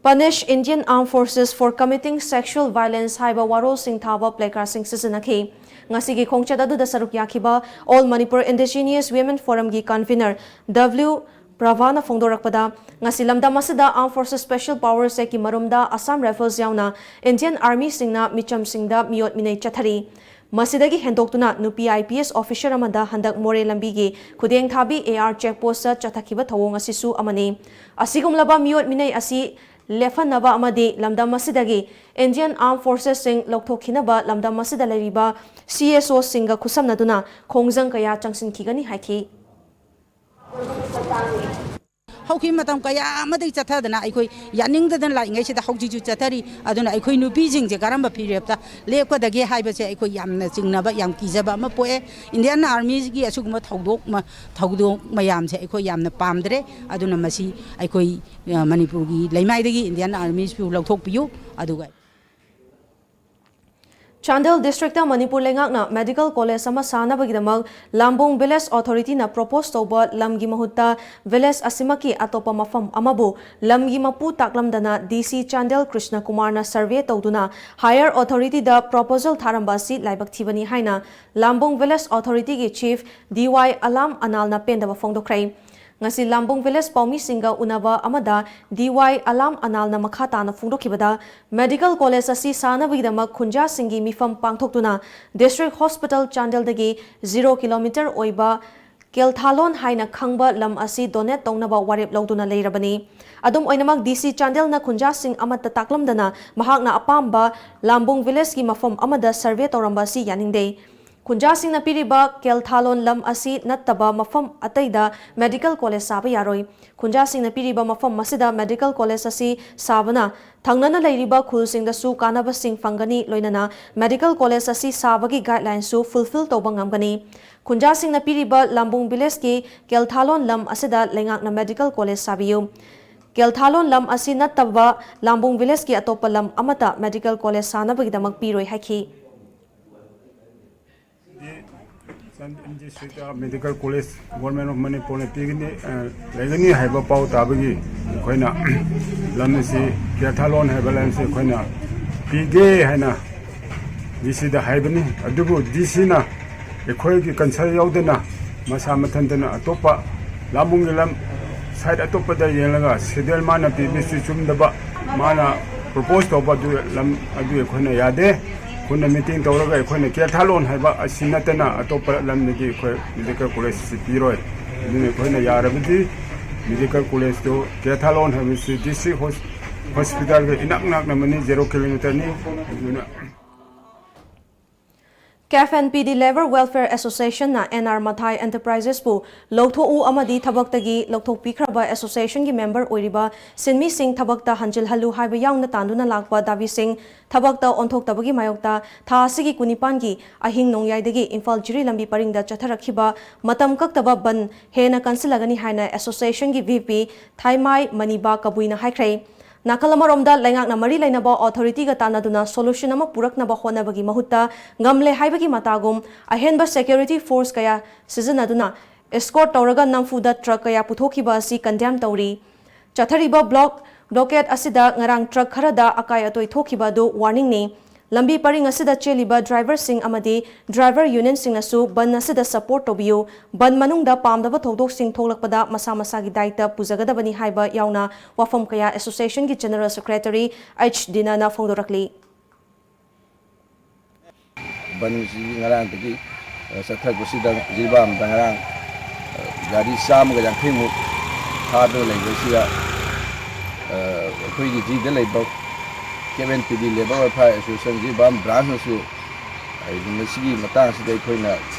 Punish Indian Armed Forces for Committing Sexual Violence ꯍꯥꯏꯕ ꯋꯥꯔꯣꯜꯁꯤꯡ ꯊꯥꯕ ꯄ꯭ꯂꯦꯀꯥꯔꯗꯁꯤꯡ ꯁꯤꯖꯤꯟꯅꯈꯤ꯫ ꯉꯁꯤꯒꯤ ꯈꯣꯡꯆꯠ ꯑꯗꯨꯗ ꯁꯔꯨꯛ ꯌꯥꯈꯤꯕ ꯑꯣꯜ ꯃꯅꯤꯄꯨꯔ ꯏꯟꯗꯤꯖꯤꯅꯤꯌꯁ ꯋꯤꯃꯦꯟ ꯐꯣꯔꯝꯒꯤ ꯀꯟꯚꯤꯅꯔ ꯗꯕ꯭ꯂꯤꯎ ꯄ꯭ꯔꯚꯥꯅ ꯐꯣꯡꯗꯣꯔꯛꯄꯗ, ꯉꯁꯤ ꯂꯝꯗꯝ ꯑꯁꯤꯗ ꯑꯥꯔꯝ forces special powers ꯑꯦꯛꯀꯤ ꯃꯔꯨꯝꯗ Assam rifles ꯌꯥꯎꯅ ꯏꯟꯗꯤꯌꯟ ꯑꯥꯔꯃꯤꯁꯤꯡꯅ ꯃꯤꯆꯝꯁꯤꯡꯗ ꯃꯤꯑꯣꯠ ꯃꯤꯅꯩ ꯆꯠꯊꯔꯤ꯫ ꯃꯁꯤꯗꯒꯤ ꯍꯦꯟꯗꯣꯛꯇꯨꯅ ꯅꯨꯄꯤ ꯑꯥꯏ ꯄꯤ ꯑꯦꯁ ꯑꯣꯐꯤꯁꯔ ꯑꯃꯗ ꯍꯟꯗꯛ ꯃꯣꯔꯦ ꯂꯝꯕꯤꯒꯤ ꯈꯨꯗꯦꯡ ꯊꯥꯕꯤ ꯑꯦ ꯑꯥꯔ ꯆꯦꯛ ꯄꯣꯁꯇ ꯆꯠꯊꯈꯤꯕ ꯊꯧꯑꯣꯡ ꯑꯁꯤꯁꯨ ꯑꯃꯅꯤ꯫ ꯑꯁꯤꯒꯨꯝꯂꯕ ꯃꯤꯑꯣꯠ ꯃꯤꯅꯩ ꯑꯁꯤ ꯂꯦꯞꯍꯟꯅꯕ ꯑꯃꯗꯤ ꯂꯝꯗꯝ ꯑꯁꯤꯗꯒꯤ ꯏꯟꯗꯤꯌꯟ ꯑꯥꯔꯝ ꯐꯣꯔꯁꯦꯁꯁꯤꯡ ꯂꯧꯊꯣꯛꯈꯤꯅꯕ ꯂꯝꯗꯝ ꯑꯁꯤꯗ ꯂꯩꯔꯤꯕ ꯁꯤ ꯑꯦꯁ ꯑꯣꯁꯤꯡꯒ ꯈꯨꯠꯁꯝꯅꯗꯨꯅ ꯈꯣꯡꯖꯪ ꯀꯌꯥ ꯆꯪꯁꯤꯟꯈꯤꯒꯅꯤ ꯍꯥꯏꯈꯤ꯫ ꯍꯧꯈꯤꯕ ꯃꯇꯝ ꯀꯌꯥ ꯑꯃꯗꯒꯤ ꯆꯠꯊꯗꯅ ꯑꯩꯈꯣꯏ ꯌꯥꯅꯤꯡꯗꯗꯅ ꯂꯥꯛꯏꯉꯩꯁꯤꯗ ꯍꯧꯖꯤꯛꯁꯨ ꯆꯠꯊꯔꯤ꯫ ꯑꯗꯨꯅ ꯑꯩꯈꯣꯏ ꯅꯨꯄꯤꯁꯤꯡꯁꯦ ꯀꯔꯝꯕ ꯐꯤꯔꯦꯞꯇ ꯂꯦꯞꯀꯗꯒꯦ ꯍꯥꯏꯕꯁꯦ ꯑꯩꯈꯣꯏ ꯌꯥꯝꯅ ꯆꯤꯡꯅꯕ, ꯌꯥꯝ ꯀꯤꯖꯕ ꯑꯃ ꯄꯣꯛꯑꯦ꯫ ꯏꯟꯗꯤꯌꯟ ꯑꯥꯔꯃꯤꯒꯤ ꯑꯁꯤꯒꯨꯝꯕ ꯊꯧꯗꯣꯛ ꯃ-, ꯊꯧꯗꯣꯛ ꯃꯌꯥꯝꯁꯦ ꯑꯩꯈꯣꯏ ꯌꯥꯝꯅ ꯄꯥꯝꯗ꯭ꯔꯦ꯫ ꯑꯗꯨꯅ ꯃꯁꯤ ꯑꯩꯈꯣꯏ, ꯑ, ꯃꯅꯤꯄꯨꯔꯒꯤ ꯂꯩꯃꯥꯏꯗꯒꯤ ꯏꯟꯗꯤꯌꯟ ꯑꯥꯔꯃꯤꯁꯨ ꯂꯧꯊꯣꯛꯄꯤꯌꯨ꯫ ꯑꯗꯨꯒ ꯆꯥꯟꯗꯦꯜ ꯗꯤꯁꯇ꯭ꯔꯤꯛꯇ ꯃꯅꯤꯄꯨꯔ ꯂꯩꯉꯥꯛꯅ ꯃꯦꯗꯤꯀꯦꯜ ꯀꯣꯂꯦꯖ ꯑꯃ ꯁꯥꯅꯕꯒꯤꯗꯃꯛ ꯂꯥꯝꯕꯣꯡ ꯚꯤꯂꯦꯖ ꯑꯣꯊꯣꯔꯤꯇꯤꯅ ꯄ꯭ꯔꯣꯄꯣꯁ ꯇꯧꯕ ꯂꯝꯒꯤ ꯃꯍꯨꯠꯇ ꯚꯤꯂꯦꯖ ꯑꯁꯤꯃꯛꯀꯤ ꯑꯇꯣꯞꯄ ꯃꯐꯝ ꯑꯃꯕꯨ ꯂꯝꯒꯤ ꯃꯄꯨ ꯇꯥꯛꯂꯝꯗꯅ ꯗꯤ ꯁꯤ ꯆꯥꯟꯗꯦꯜ ꯀ꯭ꯔꯤꯁꯅ ꯀꯨꯃꯥꯔꯅ ꯁꯔꯚꯦ ꯇꯧꯗꯨꯅ ꯍꯥꯌꯔ ꯑꯣꯊꯣꯔꯤꯇꯤꯗ ꯄ꯭ꯔꯣꯄꯣꯖꯦꯜ ꯊꯥꯔꯝꯕ ꯑꯁꯤ ꯂꯥꯏꯕꯛ ꯊꯤꯕꯅꯤ ꯍꯥꯏꯅ ꯂꯥꯝꯕꯣꯡ ꯚꯤꯂꯦꯖ ꯑꯣꯊꯣꯔꯤꯇꯤꯒꯤ ꯆꯤꯐ ꯗꯤ ꯋꯥꯏ ꯑꯂꯥꯝ ꯑꯅꯥꯜꯅ ꯄꯦꯟꯗꯕ ꯐꯣꯡꯗꯣꯛꯈ꯭ꯔꯦ꯫ ꯉꯁꯤ ꯂꯥꯝꯕꯣꯡ ꯚꯤꯂꯦꯖ ꯄꯥꯎꯃꯤꯁꯤꯡꯒ ꯎꯅꯕ ꯑꯃꯗ ꯗꯤ ꯋꯥꯏ ꯑꯂꯥꯝ ꯑꯅꯥꯜꯅ ꯃꯈꯥ ꯇꯥꯅ ꯐꯣꯡꯗꯣꯛꯈꯤꯕꯗ, ꯃꯦꯗꯤꯀꯦꯜ ꯀꯣꯂꯦꯖ ꯑꯁꯤ ꯁꯥꯅꯕꯒꯤꯗꯃꯛ ꯈꯨꯟꯖꯥꯁꯤꯡꯒꯤ ꯃꯤꯐꯝ ꯄꯥꯡꯊꯣꯛꯇꯨꯅ ꯗꯤꯁꯇ꯭ꯔꯤꯛ ꯍꯣꯁꯄꯤꯇꯥꯜ ꯆꯥꯟꯗꯦꯜꯗꯒꯤ ꯖꯤꯔꯣ ꯀꯤꯂꯣꯃꯤꯇꯔ ꯑꯣꯏꯕ ꯀꯦꯜꯊꯥꯂꯣꯟ ꯍꯥꯏꯅ ꯈꯪꯕ ꯂꯝ ꯑꯁꯤ ꯗꯣꯅꯦꯠ ꯇꯧꯅꯕ ꯋꯥꯔꯦꯞ ꯂꯧꯗꯨꯅ ꯂꯩꯔꯕꯅꯤ꯫ ꯑꯗꯨꯝ ꯑꯣꯏꯅꯃꯛ, ꯗꯤ ꯁꯤ ꯆꯥꯟꯗꯦꯜꯅ ꯈꯨꯟꯖꯥꯁꯤꯡ ꯑꯃꯠꯇ ꯇꯥꯛꯂꯝꯗꯅ ꯃꯍꯥꯛꯅ ꯑꯄꯥꯝꯕ ꯂꯥꯝꯕꯣꯡ ꯚꯤꯂꯦꯖꯀꯤ ꯃꯐꯝ ꯑꯃꯗ ꯁꯔꯚꯦ ꯇꯧꯔꯝꯕ ꯑꯁꯤ ꯌꯥꯅꯤꯡꯗꯦ꯫ ꯈꯨꯟꯖꯥꯁꯤꯡꯅ ꯄꯤꯔꯤꯕ ꯀꯦꯜꯊꯥꯂꯣꯟ ꯂꯝ ꯑꯁꯤ ꯅꯠꯇꯕ ꯃꯐꯝ ꯑꯇꯩꯗ ꯃꯦꯗꯤꯀꯦꯜ ꯀꯣꯂꯦꯖ ꯁꯥꯕ ꯌꯥꯔꯣꯏ꯫ ꯈꯨꯟꯖꯥꯁꯤꯡꯅ ꯄꯤꯔꯤꯕ ꯃꯐꯝ ꯑꯁꯤꯗ ꯃꯦꯗꯤꯀꯦꯜ ꯀꯣꯂꯦꯖ ꯑꯁꯤ ꯁꯥꯕꯅ ꯊꯪꯅꯅ ꯂꯩꯔꯤꯕ ꯈꯨꯜꯁꯤꯡꯗꯁꯨ ꯀꯥꯟꯅꯕꯁꯤꯡ ꯐꯪꯒꯅꯤ, ꯂꯣꯏꯅꯅ ꯃꯦꯗꯤꯀꯦꯜ ꯀꯣꯂꯦꯖ ꯑꯁꯤ ꯁꯥꯕꯒꯤ ꯒꯥꯏꯗꯂꯥꯏꯟꯁꯨ ꯐꯨꯜꯐꯤꯜ ꯇꯧꯕ ꯉꯝꯒꯅꯤ꯫ ꯈꯨꯟꯖꯥꯁꯤꯡꯅ ꯄꯤꯔꯤꯕ ꯂꯥꯝꯕꯣꯡ ꯚꯤꯂꯦꯖꯀꯤ ꯀꯦꯜꯊꯥꯂꯣꯟ ꯂꯝ ꯑꯁꯤꯗ ꯂꯩꯉꯥꯛꯅ ꯃꯦꯗꯤꯀꯦꯜ ꯀꯣꯂꯦꯖ ꯁꯥꯕꯤꯌꯨ꯫ ꯀꯦꯜꯊꯥꯂꯣꯟ ꯂꯝ ꯑꯁꯤ ꯅꯠꯇꯕ ꯂꯥꯝꯕꯣꯡ ꯚꯤꯂꯦꯖꯀꯤ ꯑꯇꯣꯞꯄ ꯂꯝ ꯑꯃꯠꯇ ꯃꯦꯗꯤꯀꯦꯜ ꯀꯣꯂꯦꯖ ꯁꯥꯅꯕꯒꯤꯗꯃꯛ ꯄꯤꯔꯣꯏ ꯍꯥꯏꯈꯤ꯫ Chandel district medical college government of ꯃꯅꯤꯄꯨꯔꯅ ꯄꯤꯒꯅꯤ, ꯑ, ꯂꯩꯒꯅꯤ ꯍꯥꯏꯕ ꯄꯥꯎ ꯇꯥꯕꯒꯤ ꯑꯩꯈꯣꯏꯅ ꯂꯝ ꯑꯁꯤ ꯀꯦꯊꯥꯂꯣꯟ ꯍꯥꯏꯕ ꯂꯝꯁꯤ ꯑꯩꯈꯣꯏꯅ ꯄꯤꯒꯦ ꯍꯥꯏꯅ ꯗꯤ ꯁꯤꯗ ꯍꯥꯏꯕꯅꯤ꯫ ꯑꯗꯨꯕꯨ ꯗꯤ ꯁꯤꯅ ꯑꯩꯈꯣꯏꯒꯤ ꯀꯟꯁꯜ ꯌꯥꯎꯗꯅ ꯃꯁꯥ ꯃꯊꯟꯇꯅ ꯑꯇꯣꯞꯄ ꯂꯥꯝꯕꯨꯡꯒꯤ ꯂꯝ ꯁꯥꯏꯠ ꯑꯇꯣꯞꯄꯗ ꯌꯦꯡꯂꯒ ꯁꯦꯗꯨꯜ ꯃꯥꯅ ꯄꯤꯕꯁꯤ ꯆꯨꯝꯗꯕ, ꯃꯥꯅ ꯄ꯭ꯔꯣꯄꯣꯁ ꯇꯧꯕ ꯑꯗꯨ ꯂꯝ ꯑꯗꯨ ꯑꯩꯈꯣꯏꯅ ꯌꯥꯗꯦ꯫ ꯄꯨꯟꯅ ꯃꯤꯇꯤꯡ ꯇꯧꯔꯒ ꯑꯩꯈꯣꯏꯅ ꯀꯦꯊꯥꯂꯣꯟ ꯍꯥꯏꯕ ꯑꯁꯤ ꯅꯠꯇꯅ ꯑꯇꯣꯞꯄ ꯂꯝꯗꯗꯤ ꯑꯩꯈꯣꯏ ꯃꯦꯗꯤꯀꯦꯜ ꯀꯣꯂꯦꯖꯁꯤ ꯄꯤꯔꯣꯏ꯫ ꯑꯗꯨꯅ ꯑꯩꯈꯣꯏꯅ ꯌꯥꯔꯕꯗꯤ ꯃꯦꯗꯤꯀꯦꯜ ꯀꯣꯂꯦꯖꯇꯨ ꯀꯦꯊꯥꯂꯣꯟ ꯍꯥꯏꯕꯁꯤ ꯗꯤꯁꯇ꯭ꯔꯤꯛ ꯍꯣꯁ-, ꯍꯣꯁꯄꯤꯇꯥꯜꯒ ꯏꯅꯛ ꯅꯛꯅꯕꯅꯤ, ꯖꯦꯔꯣ ꯀꯤꯂꯣꯃꯤꯇꯔꯅꯤ꯫ ꯑꯗꯨꯅ ꯀꯦꯐ ꯑꯦꯟ ꯄꯤ ꯗꯤ Labour Welfare Association ꯅ ꯑꯦꯟ ꯑꯥꯔ ꯃꯊꯥꯏ ꯑꯦꯟꯇꯔꯄ꯭ꯔꯥꯏꯖꯦꯁꯄꯨ ꯂꯧꯊꯣꯛꯎ ꯑꯃꯗꯤ ꯊꯕꯛꯇꯒꯤ ꯂꯧꯊꯣꯛꯄꯤꯈ꯭ꯔꯕ ꯑꯦꯁꯣꯁꯤꯌꯦꯁꯟꯒꯤ ꯃꯦꯝꯕꯔ ꯑꯣꯏꯔꯤꯕ ꯁꯤꯟꯃꯤꯁꯤꯡ ꯊꯕꯛꯇ ꯍꯟꯖꯤꯜꯍꯜꯂꯨ ꯍꯥꯏꯕ ꯌꯥꯎꯅ ꯇꯥꯟꯗꯨꯅ ꯂꯥꯛꯄ ꯗꯥꯕꯤꯁꯤꯡ ꯊꯕꯛꯇ ꯑꯣꯟꯊꯣꯛꯇꯕꯒꯤ ꯃꯥꯌꯣꯛꯇ ꯊꯥ ꯑꯁꯤꯒꯤ ꯀꯨꯟꯅꯤꯄꯥꯟꯒꯤ ꯑꯍꯤꯡ ꯅꯣꯡꯌꯥꯏꯗꯒꯤ ꯏꯝꯐꯥꯜ ꯖꯤꯔꯤ ꯂꯝꯕꯤ ꯄꯔꯤꯡꯗ ꯆꯠꯊꯔꯛꯈꯤꯕ ꯃꯇꯝ ꯀꯛꯇꯕ ꯕꯟ ꯍꯦꯟꯅ ꯀꯟꯁꯤꯜꯂꯒꯅꯤ ꯍꯥꯏꯅ ꯑꯦꯁꯣꯁꯤꯌꯦꯁꯟꯒꯤ ꯚꯤ ꯄꯤ ꯊꯥꯏꯃꯥꯏ ꯃꯅꯤꯕꯥ ꯀꯕꯨꯏꯅ ꯍꯥꯏꯈ꯭ꯔꯦ꯫ ꯅꯥꯀꯜ ꯑꯃꯔꯣꯝꯗ ꯂꯩꯉꯥꯛꯅ ꯃꯔꯤ ꯂꯩꯅꯕ ꯑꯣꯊꯣꯔꯤꯇꯤꯒ ꯇꯥꯟꯅꯗꯨꯅ ꯁꯣꯂꯨꯁꯟ ꯑꯃ ꯄꯨꯔꯛꯅꯕ ꯍꯣꯠꯅꯕꯒꯤ ꯃꯍꯨꯠꯇ ꯉꯝꯂꯦ ꯍꯥꯏꯕꯒꯤ ꯃꯇꯥꯒꯨꯝ ꯑꯍꯦꯟꯕ ꯁꯦꯀ꯭ꯌꯨꯔꯤꯇꯤ ꯐꯣꯔꯁ ꯀꯌꯥ ꯁꯤꯖꯤꯟꯅꯗꯨꯅ ꯑꯦꯁꯀꯣꯔꯠ ꯇꯧꯔꯒ ꯅꯝꯐꯨꯗ ꯇ꯭ꯔꯛ ꯀꯌꯥ ꯄꯨꯊꯣꯛꯈꯤꯕ ꯑꯁꯤ ꯀꯟꯗꯦꯝ ꯇꯧꯔꯤ꯫ ꯆꯠꯊꯔꯤꯕ ꯕ꯭ꯂꯣꯛ ꯕ꯭ꯂꯣꯀꯦꯠ ꯑꯁꯤꯗ ꯉꯔꯥꯡ ꯇ꯭ꯔꯛ ꯈꯔꯗ ꯑꯀꯥꯏ ꯑꯇꯣꯏ ꯊꯣꯛꯈꯤꯕ ꯑꯗꯨ ꯋꯥꯔꯅꯤꯡꯅꯤ꯫ ꯂꯝꯕꯤ ꯄꯔꯤꯡ ꯑꯁꯤꯗ ꯆꯦꯜꯂꯤꯕ ꯗ꯭ꯔꯥꯏꯚꯔꯁꯤꯡ ꯑꯃꯗꯤ ꯗ꯭ꯔꯥꯏꯚꯔ ꯌꯨꯅꯤꯌꯟꯁꯤꯡꯅꯁꯨ ꯕꯟ ꯑꯁꯤꯗ ꯁꯄꯣꯔꯠ ꯇꯧꯕꯤꯌꯨ, ꯕꯟ ꯃꯅꯨꯡꯗ ꯄꯥꯝꯗꯕ ꯊꯧꯗꯣꯛꯁꯤꯡ ꯊꯣꯛꯂꯛꯄꯗ ꯃꯁꯥ ꯃꯁꯥꯒꯤ ꯗꯥꯏꯇ ꯄꯨꯖꯒꯗꯕꯅꯤ ꯍꯥꯏꯕ ꯌꯥꯎꯅ ꯋꯥꯐꯝ ꯀꯌꯥ ꯑꯦꯁꯣꯁꯤꯌꯦꯁꯟꯒꯤ ꯖꯦꯅꯔꯦꯜ ꯁꯦꯀ꯭ꯔꯦꯇꯔꯤ ꯑꯩꯆ ꯗꯤꯅꯥꯅ ꯐꯣꯡꯗꯣꯔꯛꯂꯤ꯫ ꯕꯟꯁꯤ ꯉꯔꯥꯡꯗꯒꯤ, ꯑ, ꯆꯠꯊꯔꯛꯄꯁꯤꯗ ꯖꯤꯔꯤꯕꯥꯝꯗ ꯉꯔꯥꯡ, ꯑ, ꯒꯥꯔꯤ ꯆꯥꯝꯃꯒ ꯌꯥꯡꯈꯩꯃꯨꯛ ꯊꯥꯗꯨꯅ ꯂꯩꯕꯁꯤꯗ, ꯑ, ꯑꯩꯈꯣꯏꯒꯤ ꯖꯤꯗ ꯂꯩꯕ ꯀꯦꯞ ꯑꯦꯟ ꯄꯤ ꯗꯤ ꯂꯦꯕꯔ ꯋꯦꯜꯐꯤꯌꯥꯔ ꯑꯦꯁꯣꯁꯤꯌꯦꯁꯟ ꯖꯤꯔꯤꯕꯥꯝ ꯕ꯭ꯔꯥꯟꯁꯅꯁꯨ ꯍꯥꯏꯗꯤ ꯃꯁꯤꯒꯤ ꯃꯇꯥꯡ ꯑꯁꯤꯗ ꯑꯩꯈꯣꯏꯅ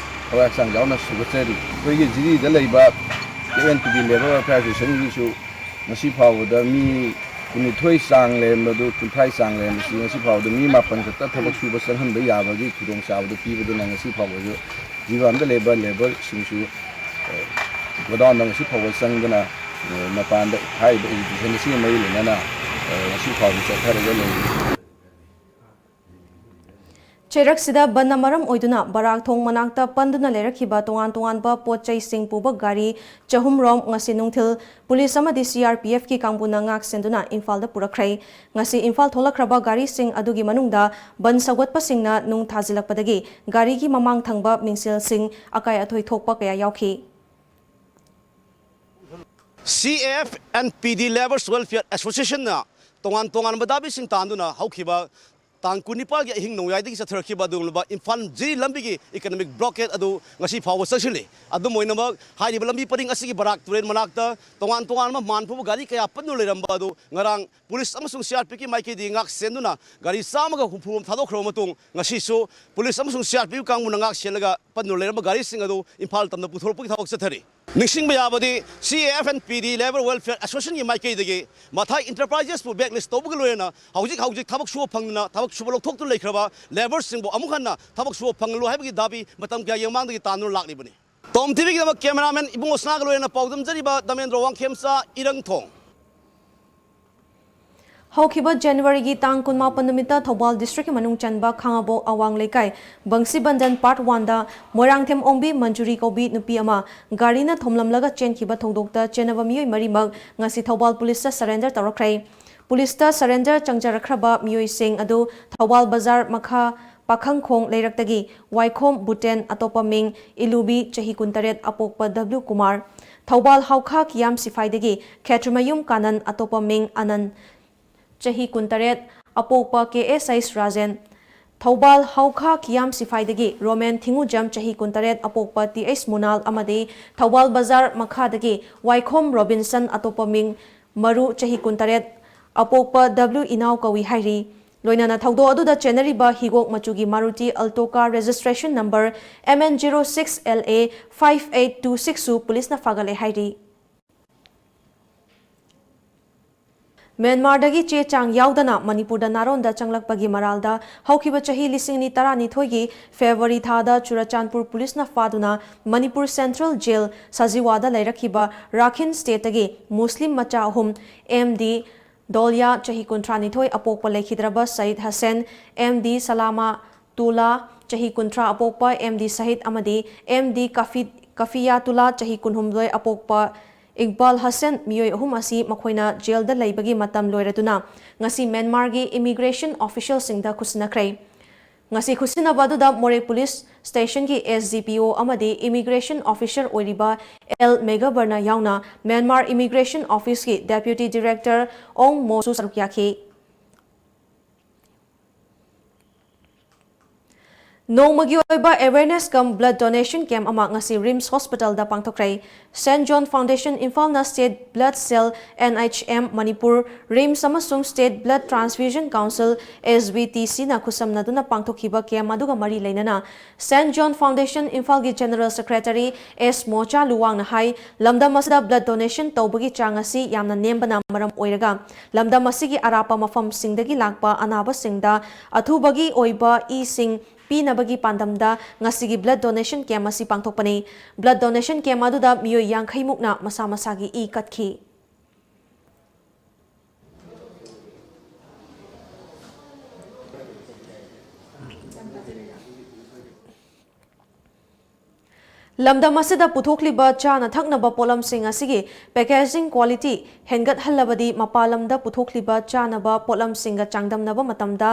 ꯊꯋꯥꯏ ꯍꯛꯆꯥꯡ ꯌꯥꯎꯅ ꯁꯧꯒꯠꯆꯔꯤ꯫ ꯑꯩꯈꯣꯏꯒꯤ ꯖꯤꯔꯤꯗ ꯂꯩꯕ ꯀꯦꯞ ꯑꯦꯟ ꯄꯤ ꯗꯤ ꯂꯦꯕꯔ ꯋꯦꯜꯐꯤꯌꯥꯔ ꯑꯦꯁꯣꯁꯤꯌꯦꯁꯟꯒꯤꯁꯨ ꯉꯁꯤ ꯐꯥꯎꯕꯗ ꯃꯤ ꯀꯨꯟꯅꯤꯊꯣꯏ ꯆꯥꯡ ꯂꯩꯔꯝꯕꯗꯨ, ꯀꯨꯟꯊ꯭ꯔꯥ ꯆꯥꯡ ꯂꯩꯔꯝꯕꯁꯤ ꯉꯁꯤ ꯐꯥꯎꯕꯗ ꯃꯤ ꯃꯥꯄꯟ ꯈꯛꯇ ꯊꯕꯛ ꯁꯨꯕ ꯆꯪꯍꯟꯕ ꯌꯥꯕꯒꯤ ꯈꯨꯗꯣꯡꯆꯥꯕꯗꯨ ꯄꯤꯕꯗꯨꯅ ꯉꯁꯤ ꯐꯥꯎꯕꯁꯨ ꯖꯤꯔꯤꯕꯥꯝꯗ ꯂꯩꯕ ꯂꯦꯕꯔꯁꯤꯡꯁꯨ, ꯑ, ꯒꯣꯗꯥꯎꯟꯗ ꯉꯁꯤ ꯐꯥꯎꯕ ꯆꯪꯗꯅ, ꯑ, ꯃꯄꯥꯟꯗ ꯍꯥꯏꯔꯤꯕ ꯑꯦꯖꯤꯇꯦꯁꯟ ꯑꯁꯤꯒ ꯃꯔꯤ ꯂꯩꯅꯅ, ꯑ, ꯉꯁꯤ ꯐꯥꯎꯕ ꯆꯠꯊꯔꯒ ꯂꯩꯔꯤ꯫ ꯆꯩꯔꯛꯁꯤꯗ ꯕꯟꯅ ꯃꯔꯝ ꯑꯣꯏꯗꯨꯅ ꯕꯔꯥꯛ ꯊꯣꯡ ꯃꯅꯥꯛꯇ ꯄꯟꯗꯨꯅ ꯂꯩꯔꯛꯈꯤꯕ ꯇꯣꯉꯥꯟ ꯇꯣꯉꯥꯟꯕ ꯄꯣꯠ ꯆꯩꯁꯤꯡ ꯄꯨꯕ ꯒꯥꯔꯤ ꯆꯍꯨꯝ ꯔꯣꯝ ꯉꯁꯤ ꯅꯨꯡꯊꯤꯜ ꯄꯨꯂꯤꯁ ꯑꯃꯗꯤ ꯁꯤ ꯑꯥꯔ ꯄꯤ ꯑꯦꯐꯀꯤ ꯀꯥꯡꯕꯨꯅ ꯉꯥꯛ ꯁꯦꯟꯗꯨꯅ ꯏꯝꯐꯥꯜꯗ ꯄꯨꯔꯛꯈ꯭ꯔꯦ꯫ ꯉꯁꯤ ꯏꯝꯐꯥꯜ ꯊꯣꯛꯂꯛꯈ꯭ꯔꯕ ꯒꯥꯔꯤꯁꯤꯡ ꯑꯗꯨꯒꯤ ꯃꯅꯨꯡꯗ ꯕꯟ ꯁꯧꯒꯠꯄꯁꯤꯡꯅ ꯅꯨꯡ ꯊꯥꯖꯤꯜꯂꯛꯄꯗꯒꯤ ꯒꯥꯔꯤꯒꯤ ꯃꯃꯥꯡ ꯊꯪꯕ ꯃꯤꯡꯁꯦꯜꯁꯤꯡ ꯑꯀꯥꯏ ꯑꯇꯣꯏ ꯊꯣꯛꯄ ꯀꯌꯥ ꯌꯥꯎꯈꯤ꯫ ꯁꯤ ꯑꯦꯐ ꯑꯦꯟ ꯄꯤ ꯗꯤ Labourers Welfare Associationꯅ ꯇꯣꯉꯥꯟ ꯇꯣꯉꯥꯟꯕ ꯗꯥꯕꯤꯁꯤꯡ ꯇꯥꯟꯗꯨꯅ ꯍꯧꯈꯤꯕ ꯇꯥꯡ ꯀꯨꯟꯅꯤꯄꯥꯜꯒꯤ ꯑꯍꯤꯡ ꯅꯣꯡꯌꯥꯏꯗꯒꯤ ꯆꯠꯊꯔꯛꯈꯤꯕ ꯑꯗꯨꯒꯨꯝꯂꯕ ꯏꯝꯐꯥꯜ ꯖꯤꯔꯤ ꯂꯝꯕꯤꯒꯤ economic blockade ꯑꯗꯨ ꯉꯁꯤ ꯐꯥꯎꯕ ꯆꯪꯁꯤꯜꯂꯤ꯫ ꯑꯗꯨꯝ ꯑꯣꯏꯅꯃꯛ, ꯍꯥꯏꯔꯤꯕ ꯂꯝꯕꯤ ꯄꯔꯤꯡ ꯑꯁꯤꯒꯤ ꯕꯔꯥꯛ ꯇꯨꯔꯦꯜ ꯃꯅꯥꯛꯇ ꯇꯣꯉꯥꯟ ꯇꯣꯉꯥꯟꯕ ꯃꯥꯟ ꯄꯨꯕ ꯒꯥꯔꯤ ꯀꯌꯥ ꯄꯟꯗꯨꯅ ꯂꯩꯔꯝꯕ ꯑꯗꯨ ꯉꯔꯥꯡ ꯄꯨꯂꯤꯁ ꯑꯃꯁꯨꯡ ꯁꯤ ꯑꯥꯔ ꯄꯤ ꯑꯦꯐꯀꯤ ꯃꯥꯏꯀꯩꯗꯒꯤ ꯉꯥꯛ ꯁꯦꯟꯗꯨꯅ ꯒꯥꯔꯤ ꯆꯥꯝꯃꯒ ꯍꯨꯝꯐꯨ ꯔꯣꯝ ꯊꯥꯗꯣꯛꯈ꯭ꯔꯕ ꯃꯇꯨꯡ, ꯉꯁꯤꯁꯨ ꯄꯨꯂꯤꯁ ꯑꯃꯁꯨꯡ ꯁꯤ ꯑꯥꯔ ꯄꯤ ꯑꯦꯐ ꯀꯥꯡꯕꯨꯅ ꯉꯥꯛ ꯁꯦꯜꯂꯒ ꯄꯟꯗꯨꯅ ꯂꯩꯔꯝꯕ ꯒꯥꯔꯤꯁꯤꯡ ꯑꯗꯨ ꯏꯝꯐꯥꯜ ꯇꯝꯅ ꯄꯨꯊꯣꯔꯛꯄꯒꯤ ꯊꯕꯛ ꯆꯠꯊꯔꯤ꯫ ꯅꯤꯡꯁꯤꯡꯕ ꯌꯥꯕꯗꯤ, ꯁꯤ ꯑꯦꯐ ꯑꯦꯟ ꯄꯤ ꯗꯤ Labour Welfare Associationꯒꯤ ꯃꯥꯏꯀꯩꯗꯒꯤ ꯃꯊꯥꯏ Enterprisesꯄꯨ blacklist ꯇꯧꯕꯒ ꯂꯣꯏꯅꯅ ꯍꯧꯖꯤꯛ ꯍꯧꯖꯤꯛ ꯊꯕꯛ ꯁꯨꯕ ꯐꯪꯗꯅ ꯊꯕꯛ ꯁꯨꯕ ꯂꯧꯊꯣꯛꯇꯨꯅ ꯂꯩꯈ꯭ꯔꯕ labourꯁꯤꯡꯕꯨ ꯑꯃꯨꯛ ꯍꯟꯅ ꯊꯕꯛ ꯁꯨꯕ ꯐꯪꯍꯜꯂꯨ ꯍꯥꯏꯕꯒꯤ ꯗꯥꯕꯤ ꯃꯇꯝ ꯀꯌꯥꯒꯤ ꯃꯃꯥꯡꯗꯒꯤ ꯇꯥꯟꯗꯨꯅ ꯂꯥꯛꯂꯤꯕꯅꯤ꯫ ꯇꯣꯝ ꯇꯤꯚꯤꯒꯤꯗꯃꯛ cameraman ꯏꯕꯨꯡꯉꯣ ꯁꯅꯥꯒ ꯂꯣꯏꯅꯅ ꯄꯥꯎꯗꯝꯖꯔꯤꯕ ꯗꯃꯦꯟꯗ꯭ꯔ ꯋꯥꯡꯈꯦꯝꯆꯥ, ꯏꯔꯪꯊꯣꯡ꯫ ꯍꯧꯈꯤꯕ ꯖꯅꯋꯥꯔꯤꯒꯤ ꯇꯥꯡ ꯀꯨꯟꯃꯥꯄꯟ ꯅꯨꯃꯤꯠꯇ ꯊꯧꯕꯥꯜ ꯗꯤꯁꯇ꯭ꯔꯤꯛꯀꯤ ꯃꯅꯨꯡ ꯆꯟꯕ ꯈꯥꯉꯕꯣꯛ ꯑꯋꯥꯡ ꯂꯩꯀꯥꯏ ꯕꯪꯁꯤꯕꯟꯗꯟ ꯄꯥꯔꯠ ꯋꯥꯟꯗ ꯃꯣꯏꯔꯥꯡꯊꯦꯝ ꯑꯣꯡꯕꯤ ꯃꯟꯖꯨꯔꯤ ꯀꯧꯕꯤ ꯅꯨꯄꯤ ꯑꯃ ꯒꯥꯔꯤꯅ ꯊꯣꯝꯂꯝꯂꯒ ꯆꯦꯟꯈꯤꯕ ꯊꯧꯗꯣꯛꯇ ꯆꯦꯟꯅꯕ ꯃꯤꯑꯣꯏ ꯃꯔꯤꯃꯛ ꯉꯁꯤ ꯊꯧꯕꯥꯜ ꯄꯨꯂꯤꯁꯇ ꯁꯔꯦꯟꯗꯔ ꯇꯧꯔꯛꯈ꯭ꯔꯦ꯫ ꯄꯨꯂꯤꯁꯇ ꯁꯔꯦꯟꯗꯔ ꯆꯪꯖꯔꯛꯈ꯭ꯔꯕ ꯃꯤꯑꯣꯏꯁꯤꯡ ꯑꯗꯨ ꯊꯧꯕꯥꯜ ꯕꯖꯥꯔ ꯃꯈꯥ ꯄꯥꯈꯪꯈꯣꯡ ꯂꯩꯔꯛꯇꯒꯤ ꯋꯥꯏꯈꯣꯝ ꯕꯨꯇꯦꯟ, ꯑꯇꯣꯞꯄ ꯃꯤꯡ ꯏꯂꯨꯕꯤ, ꯆꯍꯤ ꯀꯨꯟꯇꯔꯦꯠ, ꯑꯄꯣꯛꯄ ꯗꯕ꯭ꯂꯤꯎ ꯀꯨꯃꯥꯔ, ꯊꯧꯕꯥꯜ ꯍꯥꯎꯈꯥ ꯀꯤꯌꯥꯝ ꯁꯤꯐꯥꯏꯗꯒꯤ ꯈꯦꯇ꯭ꯔꯤꯃꯌꯨꯝ ꯀꯥꯅꯟ, ꯑꯇꯣꯞꯄ ꯃꯤꯡ ꯑꯅꯟ, ꯆꯍꯤ ꯀꯨꯟꯇꯔꯦꯠ, ꯑꯄꯣꯛꯄ ꯀꯦ ꯑꯦꯁ ꯑꯩꯁ ꯔꯥꯖꯦꯟ, ꯊꯧꯕꯥꯜ ꯍꯥꯎꯈꯥ ꯀꯤꯌꯥꯝ ꯁꯤꯐꯥꯏꯗꯒꯤ ꯔꯣꯃꯦꯟ ꯊꯤꯉꯨꯖꯝ, ꯆꯍꯤ ꯀꯨꯟꯇꯔꯦꯠ, ꯑꯄꯣꯛꯄ ꯇꯤ ꯑꯩꯁ ꯃꯨꯅꯥꯜ ꯑꯃꯗꯤ ꯊꯧꯕꯥꯜ ꯕꯖꯥꯔ ꯃꯈꯥꯗꯒꯤ ꯋꯥꯏꯈꯣꯝ ꯔꯣꯕꯤꯟꯁꯟ, ꯑꯇꯣꯞꯄ ꯃꯤꯡ ꯃꯔꯨ, ꯆꯍꯤ ꯀꯨꯟꯇꯔꯦꯠ, ꯑꯄꯣꯛꯄ ꯗꯕ꯭ꯂꯤꯎ ꯏꯅꯥꯎ ꯀꯧꯏ ꯍꯥꯏꯔꯤ꯫ ꯂꯣꯏꯅꯅ ꯊꯧꯗꯣꯛ ꯑꯗꯨꯗ ꯆꯦꯟꯅꯔꯤꯕ ꯍꯤꯒꯣꯛ ꯃꯆꯨꯒꯤ Maruti Alto car registration number M N zero six L A five eight two six ꯁꯨ ꯄꯨꯂꯤꯁꯅ ꯐꯥꯒꯠꯂꯦ ꯍꯥꯏꯔꯤ꯫ ꯃ꯭ꯌꯥꯟꯃꯥꯔꯗꯒꯤ ꯆꯦ ꯆꯥꯡ ꯌꯥꯎꯗꯅ ꯃꯅꯤꯄꯨꯔꯗ ꯅꯥꯔꯣꯟꯗ ꯆꯪꯂꯛꯄꯒꯤ ꯃꯔꯥꯜꯗ ꯍꯧꯈꯤꯕ ꯆꯍꯤ ꯂꯤꯁꯤꯡ ꯑꯅꯤ ꯇꯔꯥꯅꯤꯊꯣꯏꯒꯤ ꯐꯦꯕ꯭ꯔꯨꯋꯥꯔꯤ ꯊꯥꯗ ꯆꯨꯔꯆꯥꯟꯄꯨꯔ ꯄꯨꯂꯤꯁꯅ ꯐꯥꯗꯨꯅ ꯃꯅꯤꯄꯨꯔ ꯁꯦꯟꯇ꯭ꯔꯦꯜ ꯖꯦꯜ ꯁꯖꯤꯋꯥꯗ ꯂꯩꯔꯛꯈꯤꯕ ꯔꯥꯈꯤꯟ ꯁ꯭ꯇꯦꯠꯇꯒꯤ ꯃꯨꯁꯂꯤꯝ ꯃꯆꯥ ꯑꯍꯨꯝ, M D ꯗꯣꯂꯤꯌꯥ, ꯆꯍꯤ ꯀꯨꯟꯊ꯭ꯔꯥꯅꯤꯊꯣꯏ, ꯑꯄꯣꯛꯄ ꯂꯩꯈꯤꯗ꯭ꯔꯕ ꯁꯌꯤꯗ ꯍꯁꯦꯟ, M D ꯁꯂꯥꯃꯥ ꯇꯨꯂꯥ, ꯆꯍꯤ ꯀꯨꯟꯊ꯭ꯔꯥ, ꯑꯄꯣꯛꯄ M D ꯁꯍꯤꯗ ꯑꯃꯗꯤ M D ꯀꯐꯤ-, ꯀꯐꯤꯌꯥꯇꯨꯂꯥ, ꯆꯍꯤ ꯀꯨꯟꯍꯨꯝꯗꯣꯏ, ꯑꯄꯣꯛꯄ ꯏꯛꯕꯥꯜ ꯍꯁꯦꯟ, ꯃꯤꯑꯣꯏ ꯑꯍꯨꯝ ꯑꯁꯤ ꯃꯈꯣꯏꯅ ꯖꯦꯜꯗ ꯂꯩꯕꯒꯤ ꯃꯇꯝ ꯂꯣꯏꯔꯗꯨꯅ ꯉꯁꯤ ꯃ꯭ꯌꯥꯟꯃꯥꯔꯒꯤ ꯏꯃꯤꯒ꯭ꯔꯦꯁꯟ ꯑꯣꯐꯤꯁꯤꯌꯦꯜꯁꯤꯡꯗ ꯈꯨꯠꯁꯤꯟꯅꯈ꯭ꯔꯦ꯫ ꯉꯁꯤ ꯈꯨꯠꯁꯤꯟꯅꯕ ꯑꯗꯨꯗ ꯃꯣꯔꯦ ꯄꯨꯂꯤꯁ ꯁ꯭ꯇꯦꯁꯟꯒꯤ S D P O ꯑꯃꯗꯤ ꯏꯃꯤꯒ꯭ꯔꯦꯁꯟ ꯑꯣꯐꯤꯁꯔ ꯑꯣꯏꯔꯤꯕ L ꯃꯦꯒꯕꯔꯅ ꯌꯥꯎꯅ ꯃ꯭ꯌꯥꯟꯃꯥꯔ ꯏꯃꯤꯒ꯭ꯔꯦꯁꯟ ꯑꯣꯐꯤꯁꯀꯤ ꯗꯦꯄ꯭ꯌꯨꯇꯤ ꯗꯤꯔꯦꯛꯇꯔ ꯑꯣꯡ ꯃꯣꯁꯨ ꯁꯔꯨꯛ ꯌꯥꯈꯤ꯫ ꯅꯣꯡꯃꯒꯤ ꯑꯣꯏꯕ awareness cum blood donation camp ꯑꯃ ꯉꯁꯤ ꯔꯤꯝꯁ ꯍꯣꯁꯄꯤꯇꯥꯜꯗ ꯄꯥꯡꯊꯣꯛꯈ꯭ꯔꯦ꯫ Saint John Foundation ꯏꯝꯐꯥꯜꯅ State Blood Cell, N H M Manipur, RIMS ꯑꯃꯁꯨꯡ State Blood Transfusion Council, S B T C ꯅ ꯈꯨꯠꯁꯝꯅꯗꯨꯅ ꯄꯥꯡꯊꯣꯛꯈꯤꯕ camp ꯑꯗꯨꯒ ꯃꯔꯤ ꯂꯩꯅꯅ Saint John Foundation ꯏꯝꯐꯥꯜꯒꯤ General Secretary S ꯃꯣꯆꯥ ꯂꯨꯋꯥꯡꯅ ꯍꯥꯏ, ꯂꯝꯗꯝ ꯑꯁꯤꯗ blood donation ꯇꯧꯕꯒꯤ ꯆꯥꯡ ꯑꯁꯤ ꯌꯥꯝꯅ ꯅꯦꯝꯕꯅ ꯃꯔꯝ ꯑꯣꯏꯔꯒ ꯂꯝꯗꯝ ꯑꯁꯤꯒꯤ ꯑꯔꯥꯞꯄ ꯃꯐꯝꯁꯤꯡꯗꯒꯤ ꯂꯥꯛꯄ ꯑꯅꯥꯕꯁꯤꯡꯗ ꯑꯊꯨꯕꯒꯤ ꯑꯣꯏꯕ ꯏꯁꯤꯡ ꯄꯤꯅꯕꯒꯤ ꯄꯥꯟꯗꯝꯗ ꯉꯁꯤꯒꯤ blood donation camp ꯑꯁꯤ ꯄꯥꯡꯊꯣꯛꯄꯅꯤ꯫ Blood donation camp ꯑꯗꯨꯗ ꯃꯤꯑꯣꯏ ꯌꯥꯡꯈꯩ ꯃꯨꯛꯅ ꯃꯁꯥ ꯃꯁꯥꯒꯤ ꯏ ꯀꯠꯈꯤ꯫ ꯂꯝꯗꯝ ꯑꯁꯤꯗ ꯄꯨꯊꯣꯛꯂꯤꯕ ꯆꯥꯅ ꯊꯛꯅꯕ ꯄꯣꯠꯂꯝꯁꯤꯡ ꯑꯁꯤꯒꯤ packaging quality ꯍꯦꯟꯒꯠꯍꯜꯂꯕꯗꯤ ꯃꯄꯥꯟ ꯂꯝꯗ ꯄꯨꯊꯣꯛꯂꯤꯕ ꯆꯥꯅꯕ ꯄꯣꯠꯂꯝꯁꯤꯡꯒ ꯆꯥꯡꯗꯝꯅꯕ ꯃꯇꯝꯗ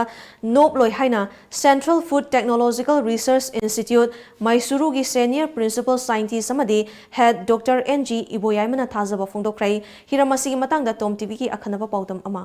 ꯅꯣꯞꯂꯣꯏ ꯍꯥꯏꯅ Central Food Technological Research Institute, ꯃꯩꯁꯨꯔꯨꯒꯤ senior principal scientist ꯑꯃꯗꯤ head Doctor N G ꯏꯕꯣꯌꯥꯏꯃꯅ ꯊꯥꯖꯕ ꯐꯣꯡꯗꯣꯛꯈ꯭ꯔꯦ꯫ ꯍꯤꯔꯝ ꯑꯁꯤꯒꯤ ꯃꯇꯥꯡꯗ ꯇꯣꯝ ꯇꯤꯚꯤꯒꯤ ꯑꯈꯟꯅꯕ ꯄꯥꯎꯗꯝ ꯑꯃ꯫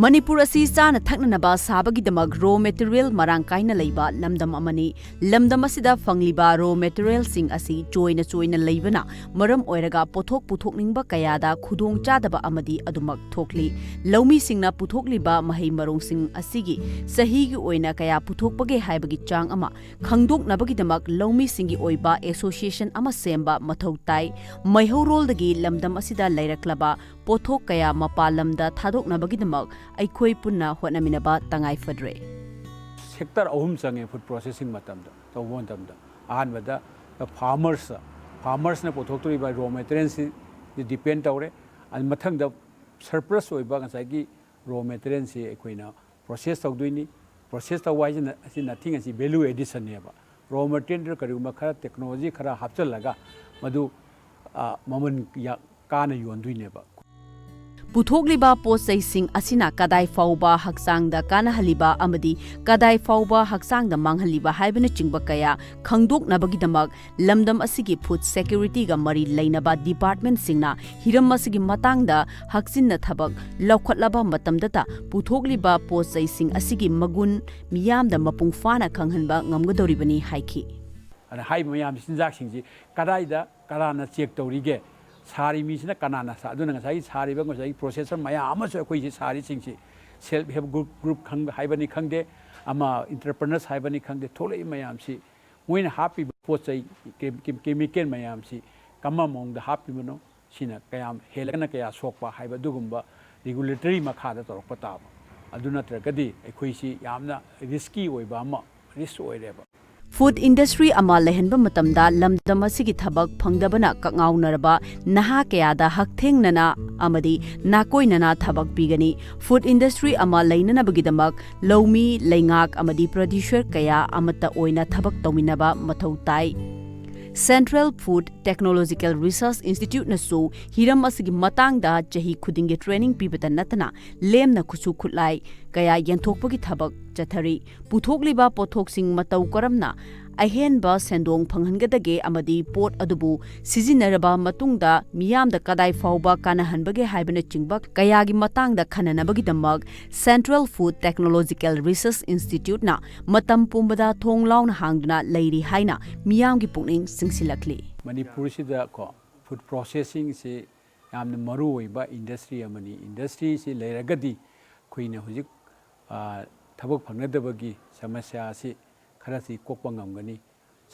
ꯃꯅꯤꯄꯨꯔ ꯑꯁꯤ ꯆꯥꯅ ꯊꯛꯅꯅꯕ ꯁꯥꯕꯒꯤꯗꯃꯛ raw material ꯃꯔꯥꯡ ꯀꯥꯏꯅ ꯂꯩꯕ ꯂꯝꯗꯝ ꯑꯃꯅꯤ꯫ ꯂꯝꯗꯝ ꯑꯁꯤꯗ ꯐꯪꯂꯤꯕ raw materialꯁꯤꯡ ꯑꯁꯤ ꯆꯣꯏꯅ ꯆꯣꯏꯅ ꯂꯩꯕꯅ ꯃꯔꯝ ꯑꯣꯏꯔꯒ ꯄꯣꯠꯊꯣꯛ ꯄꯨꯊꯣꯛꯅꯤꯡꯕ ꯀꯌꯥꯗ ꯈꯨꯗꯣꯡꯆꯥꯗꯕ ꯑꯃꯗꯤ ꯑꯗꯨꯃꯛ ꯊꯣꯛꯂꯤ꯫ ꯂꯧꯃꯤꯁꯤꯡꯅ ꯄꯨꯊꯣꯛꯂꯤꯕ ꯃꯍꯩ ꯃꯔꯣꯡꯁꯤꯡ ꯑꯁꯤꯒꯤ ꯆꯍꯤꯒꯤ ꯑꯣꯏꯅ ꯀꯌꯥ ꯄꯨꯊꯣꯛꯄꯒꯦ ꯍꯥꯏꯕꯒꯤ ꯆꯥꯡ ꯑꯃ ꯈꯪꯗꯣꯛꯅꯕꯒꯤꯗꯃꯛ ꯂꯧꯃꯤꯁꯤꯡꯒꯤ ꯑꯣꯏꯕ association ꯑꯃ ꯁꯦꯝꯕ ꯃꯊꯧ ꯇꯥꯏ꯫ ꯃꯩꯍꯧꯔꯣꯜꯗꯒꯤ ꯂꯝꯗꯝ ꯑꯁꯤꯗ ꯂꯩꯔꯛꯂꯕ ꯄꯣꯠꯊꯣꯛ ꯀꯌꯥ ꯃꯄꯥꯟ ꯂꯝꯗ ꯊꯥꯗꯣꯛꯅꯕꯒꯤꯗꯃꯛ ꯑꯩꯈꯣꯏ ꯄꯨꯟꯅ ꯍꯣꯠꯅꯃꯤꯟꯅꯕ ꯇꯉꯥꯏ ꯐꯗ꯭ꯔꯦ꯫ Sector ꯑꯍꯨꯝ ꯆꯪꯉꯦ food processing ꯃꯇꯝꯗ, ꯇꯧꯕ ꯃꯇꯝꯗ꯫ ꯑꯍꯥꯟꯕꯗ farmers, farmersꯅ ꯄꯨꯊꯣꯛꯇꯣꯔꯤꯕ raw materialꯁꯤ depend ꯇꯧꯔꯦ꯫ ꯑꯗꯨ ꯃꯊꯪꯗ surplus ꯑꯣꯏꯕ ꯉꯁꯥꯏꯒꯤ raw materialꯁꯤ ꯑꯩꯈꯣꯏꯅ process ꯇꯧꯗꯣꯏꯅꯤ꯫ Process ꯇꯧꯕ ꯍꯥꯏꯁꯤꯅ ꯑꯁꯤ nothing, ꯑꯁꯤ value additionꯅꯦꯕ꯫ Raw material ꯀꯔꯤꯒꯨꯝꯕ ꯈꯔ technology ꯈꯔ ꯍꯥꯞꯆꯤꯜꯂꯒ ꯃꯗꯨ, ꯑ, ꯃꯃꯜ ꯌꯥ-, ꯀꯥꯅ ꯌꯣꯟꯗꯣꯏꯅꯦꯕ꯫ ꯄꯨꯊꯣꯛꯂꯤꯕ ꯄꯣꯠ ꯆꯩꯁꯤꯡ ꯑꯁꯤꯅ ꯀꯗꯥꯏ ꯐꯥꯎꯕ ꯍꯛꯆꯥꯡꯗ ꯀꯥꯟꯅꯍꯜꯂꯤꯕ ꯑꯃꯗꯤ ꯀꯗꯥꯏ ꯐꯥꯎꯕ ꯍꯛꯆꯥꯡꯗ ꯃꯥꯡꯍꯜꯂꯤꯕ ꯍꯥꯏꯕꯅꯆꯤꯡꯕ ꯀꯌꯥ ꯈꯪꯗꯣꯛꯅꯕꯒꯤꯗꯃꯛ ꯂꯝꯗꯝ ꯑꯁꯤꯒꯤ food securityꯒ ꯃꯔꯤ ꯂꯩꯅꯕ departmentꯁꯤꯡꯅ ꯍꯤꯔꯝ ꯑꯁꯤꯒꯤ ꯃꯇꯥꯡꯗ ꯍꯛꯆꯤꯟꯅ ꯊꯕꯛ ꯂꯧꯈꯠꯂꯕ ꯃꯇꯝꯗꯇ ꯄꯨꯊꯣꯛꯂꯤꯕ ꯄꯣꯠ ꯆꯩꯁꯤꯡ ꯑꯁꯤꯒꯤ ꯃꯒꯨꯟ ꯃꯤꯌꯥꯝꯗ ꯃꯄꯨꯡ ꯐꯥꯅ ꯈꯪꯍꯟꯕ ꯉꯝꯒꯗꯧꯔꯤꯕꯅꯤ ꯍꯥꯏꯈꯤ꯫ ꯑꯗ ꯍꯥꯏꯔꯤꯕ ꯃꯌꯥꯝ ꯆꯤꯟꯖꯥꯛꯁꯤꯡꯁꯤ ꯀꯗꯥꯏꯗ ꯀꯅꯥꯅ check ꯇꯧꯔꯤꯒꯦ? ꯁꯥꯔꯤ ꯃꯤꯁꯤꯅ ꯀꯅꯥꯅ ꯁꯥ-, ꯑꯗꯨꯅ ꯉꯁꯥꯏꯒꯤ ꯁꯥꯔꯤꯕ ꯉꯁꯥꯏꯒꯤ processor ꯃꯌꯥꯝ ꯑꯃꯁꯨ ꯑꯩꯈꯣꯏꯁꯤ ꯁꯥꯔꯤꯁꯤꯡꯁꯤ self help group, group ꯈꯪ-, ꯍꯥꯏꯕꯅꯤ ꯈꯪꯗꯦ, ꯑꯃ entrepreneurs ꯍꯥꯏꯕꯅꯤ ꯈꯪꯗꯦ, ꯊꯣꯛꯂꯛꯏ ꯃꯌꯥꯝꯁꯤ ꯃꯣꯏꯅ ꯍꯥꯞꯄꯤꯕ ꯄꯣꯠ ꯆꯩ, ꯀꯦ-, ꯀꯦ-, chemical ꯃꯌꯥꯝꯁꯤ ꯀꯔꯝꯕ ꯃꯑꯣꯡꯗ ꯍꯥꯞꯄꯤꯕꯅꯣ, ꯁꯤꯅ ꯀꯌꯥꯝ ꯍꯦꯜꯂꯒꯅ ꯀꯌꯥ ꯁꯣꯛꯄ ꯍꯥꯏꯕ ꯑꯗꯨꯒꯨꯝꯕ regulatory ꯃꯈꯥꯗ ꯇꯧꯔꯛꯄ ꯇꯥꯕ꯫ ꯑꯗꯨ ꯅꯠꯇ꯭ꯔꯒꯗꯤ ꯑꯩꯈꯣꯏꯁꯤ ꯌꯥꯝꯅ risky ꯑꯣꯏꯕ ꯑꯃ, risk ꯑꯣꯏꯔꯦꯕ꯫ Food industry ꯑꯃ ꯂꯩꯍꯟꯕ ꯃꯇꯝꯗ ꯂꯝꯗꯝ ꯑꯁꯤꯒꯤ ꯊꯕꯛ ꯐꯪꯗꯕꯅ ꯀꯛꯉꯥꯎꯅꯔꯕ ꯅꯍꯥ ꯀꯌꯥꯗ ꯍꯛꯊꯦꯡꯅꯅ ꯑꯃꯗꯤ ꯅꯥꯀꯣꯏꯅꯅ ꯊꯕꯛ ꯄꯤꯒꯅꯤ꯫ Food industry ꯑꯃ ꯂꯩꯅꯅꯕꯒꯤꯗꯃꯛ ꯂꯧꯃꯤ, ꯂꯩꯉꯥꯛ ꯑꯃꯗꯤ producer ꯀꯌꯥ ꯑꯃꯠꯇ ꯑꯣꯏꯅ ꯊꯕꯛ ꯇꯧꯃꯤꯟꯅꯕ ꯃꯊꯧ ꯇꯥꯏ꯫ Central Food Technological Research Institute ꯅꯁꯨ ꯍꯤꯔꯝ ꯑꯁꯤꯒꯤ ꯃꯇꯥꯡꯗ ꯆꯍꯤ ꯈꯨꯗꯤꯡꯒꯤ training ꯄꯤꯕꯇ ꯅꯠꯇꯅ ꯂꯦꯝꯅ ꯈꯨꯠꯁꯨ ꯈꯨꯠꯂꯥꯏ ꯀꯌꯥ ꯌꯦꯟꯊꯣꯛꯄꯒꯤ ꯊꯕꯛ ꯆꯠꯊꯔꯤ꯫ ꯄꯨꯊꯣꯛꯂꯤꯕ ꯄꯣꯠꯊꯣꯛꯁꯤꯡ ꯃꯇꯧ ꯀꯔꯝꯅ ꯑꯍꯦꯟꯕ ꯁꯦꯟꯗꯣꯡ ꯐꯪꯍꯟꯒꯗꯒꯦ ꯑꯃꯗꯤ ꯄꯣꯠ ꯑꯗꯨꯕꯨ ꯁꯤꯖꯤꯟꯅꯔꯕ ꯃꯇꯨꯡꯗ ꯃꯤꯌꯥꯝꯗ ꯀꯗꯥꯏ ꯐꯥꯎꯕ ꯀꯥꯟꯅꯍꯟꯕꯒꯦ ꯍꯥꯏꯕꯅꯆꯤꯡꯕ ꯀꯌꯥꯒꯤ ꯃꯇꯥꯡꯗ ꯈꯟꯅꯅꯕꯒꯤꯗꯃꯛ Central Food Technological Research Institute ꯅ ꯃꯇꯝ ꯄꯨꯝꯕꯗ ꯊꯣꯡ ꯂꯥꯎꯅ ꯍꯥꯡꯗꯨꯅ ꯂꯩꯔꯤ ꯍꯥꯏꯅ ꯃꯤꯌꯥꯝꯒꯤ ꯄꯨꯛꯅꯤꯡ ꯆꯤꯡꯁꯤꯜꯂꯛꯂꯤ꯫ ꯃꯅꯤꯄꯨꯔꯁꯤꯗ ꯀꯣ, food processing ꯁꯤ ꯌꯥꯝꯅ ꯃꯔꯨ ꯑꯣꯏꯕ industry ꯑꯃꯅꯤ꯫ Industry ꯁꯤ ꯂꯩꯔꯒꯗꯤ ꯑꯩꯈꯣꯏꯅ ꯍꯧꯖꯤꯛ, ꯑ, ꯊꯕꯛ ꯐꯪꯅꯗꯕꯒꯤ ꯁꯃꯁ꯭ꯌꯥ ꯑꯁꯤ ꯈꯔꯁꯤ ꯀꯣꯛꯄ ꯉꯝꯒꯅꯤ꯫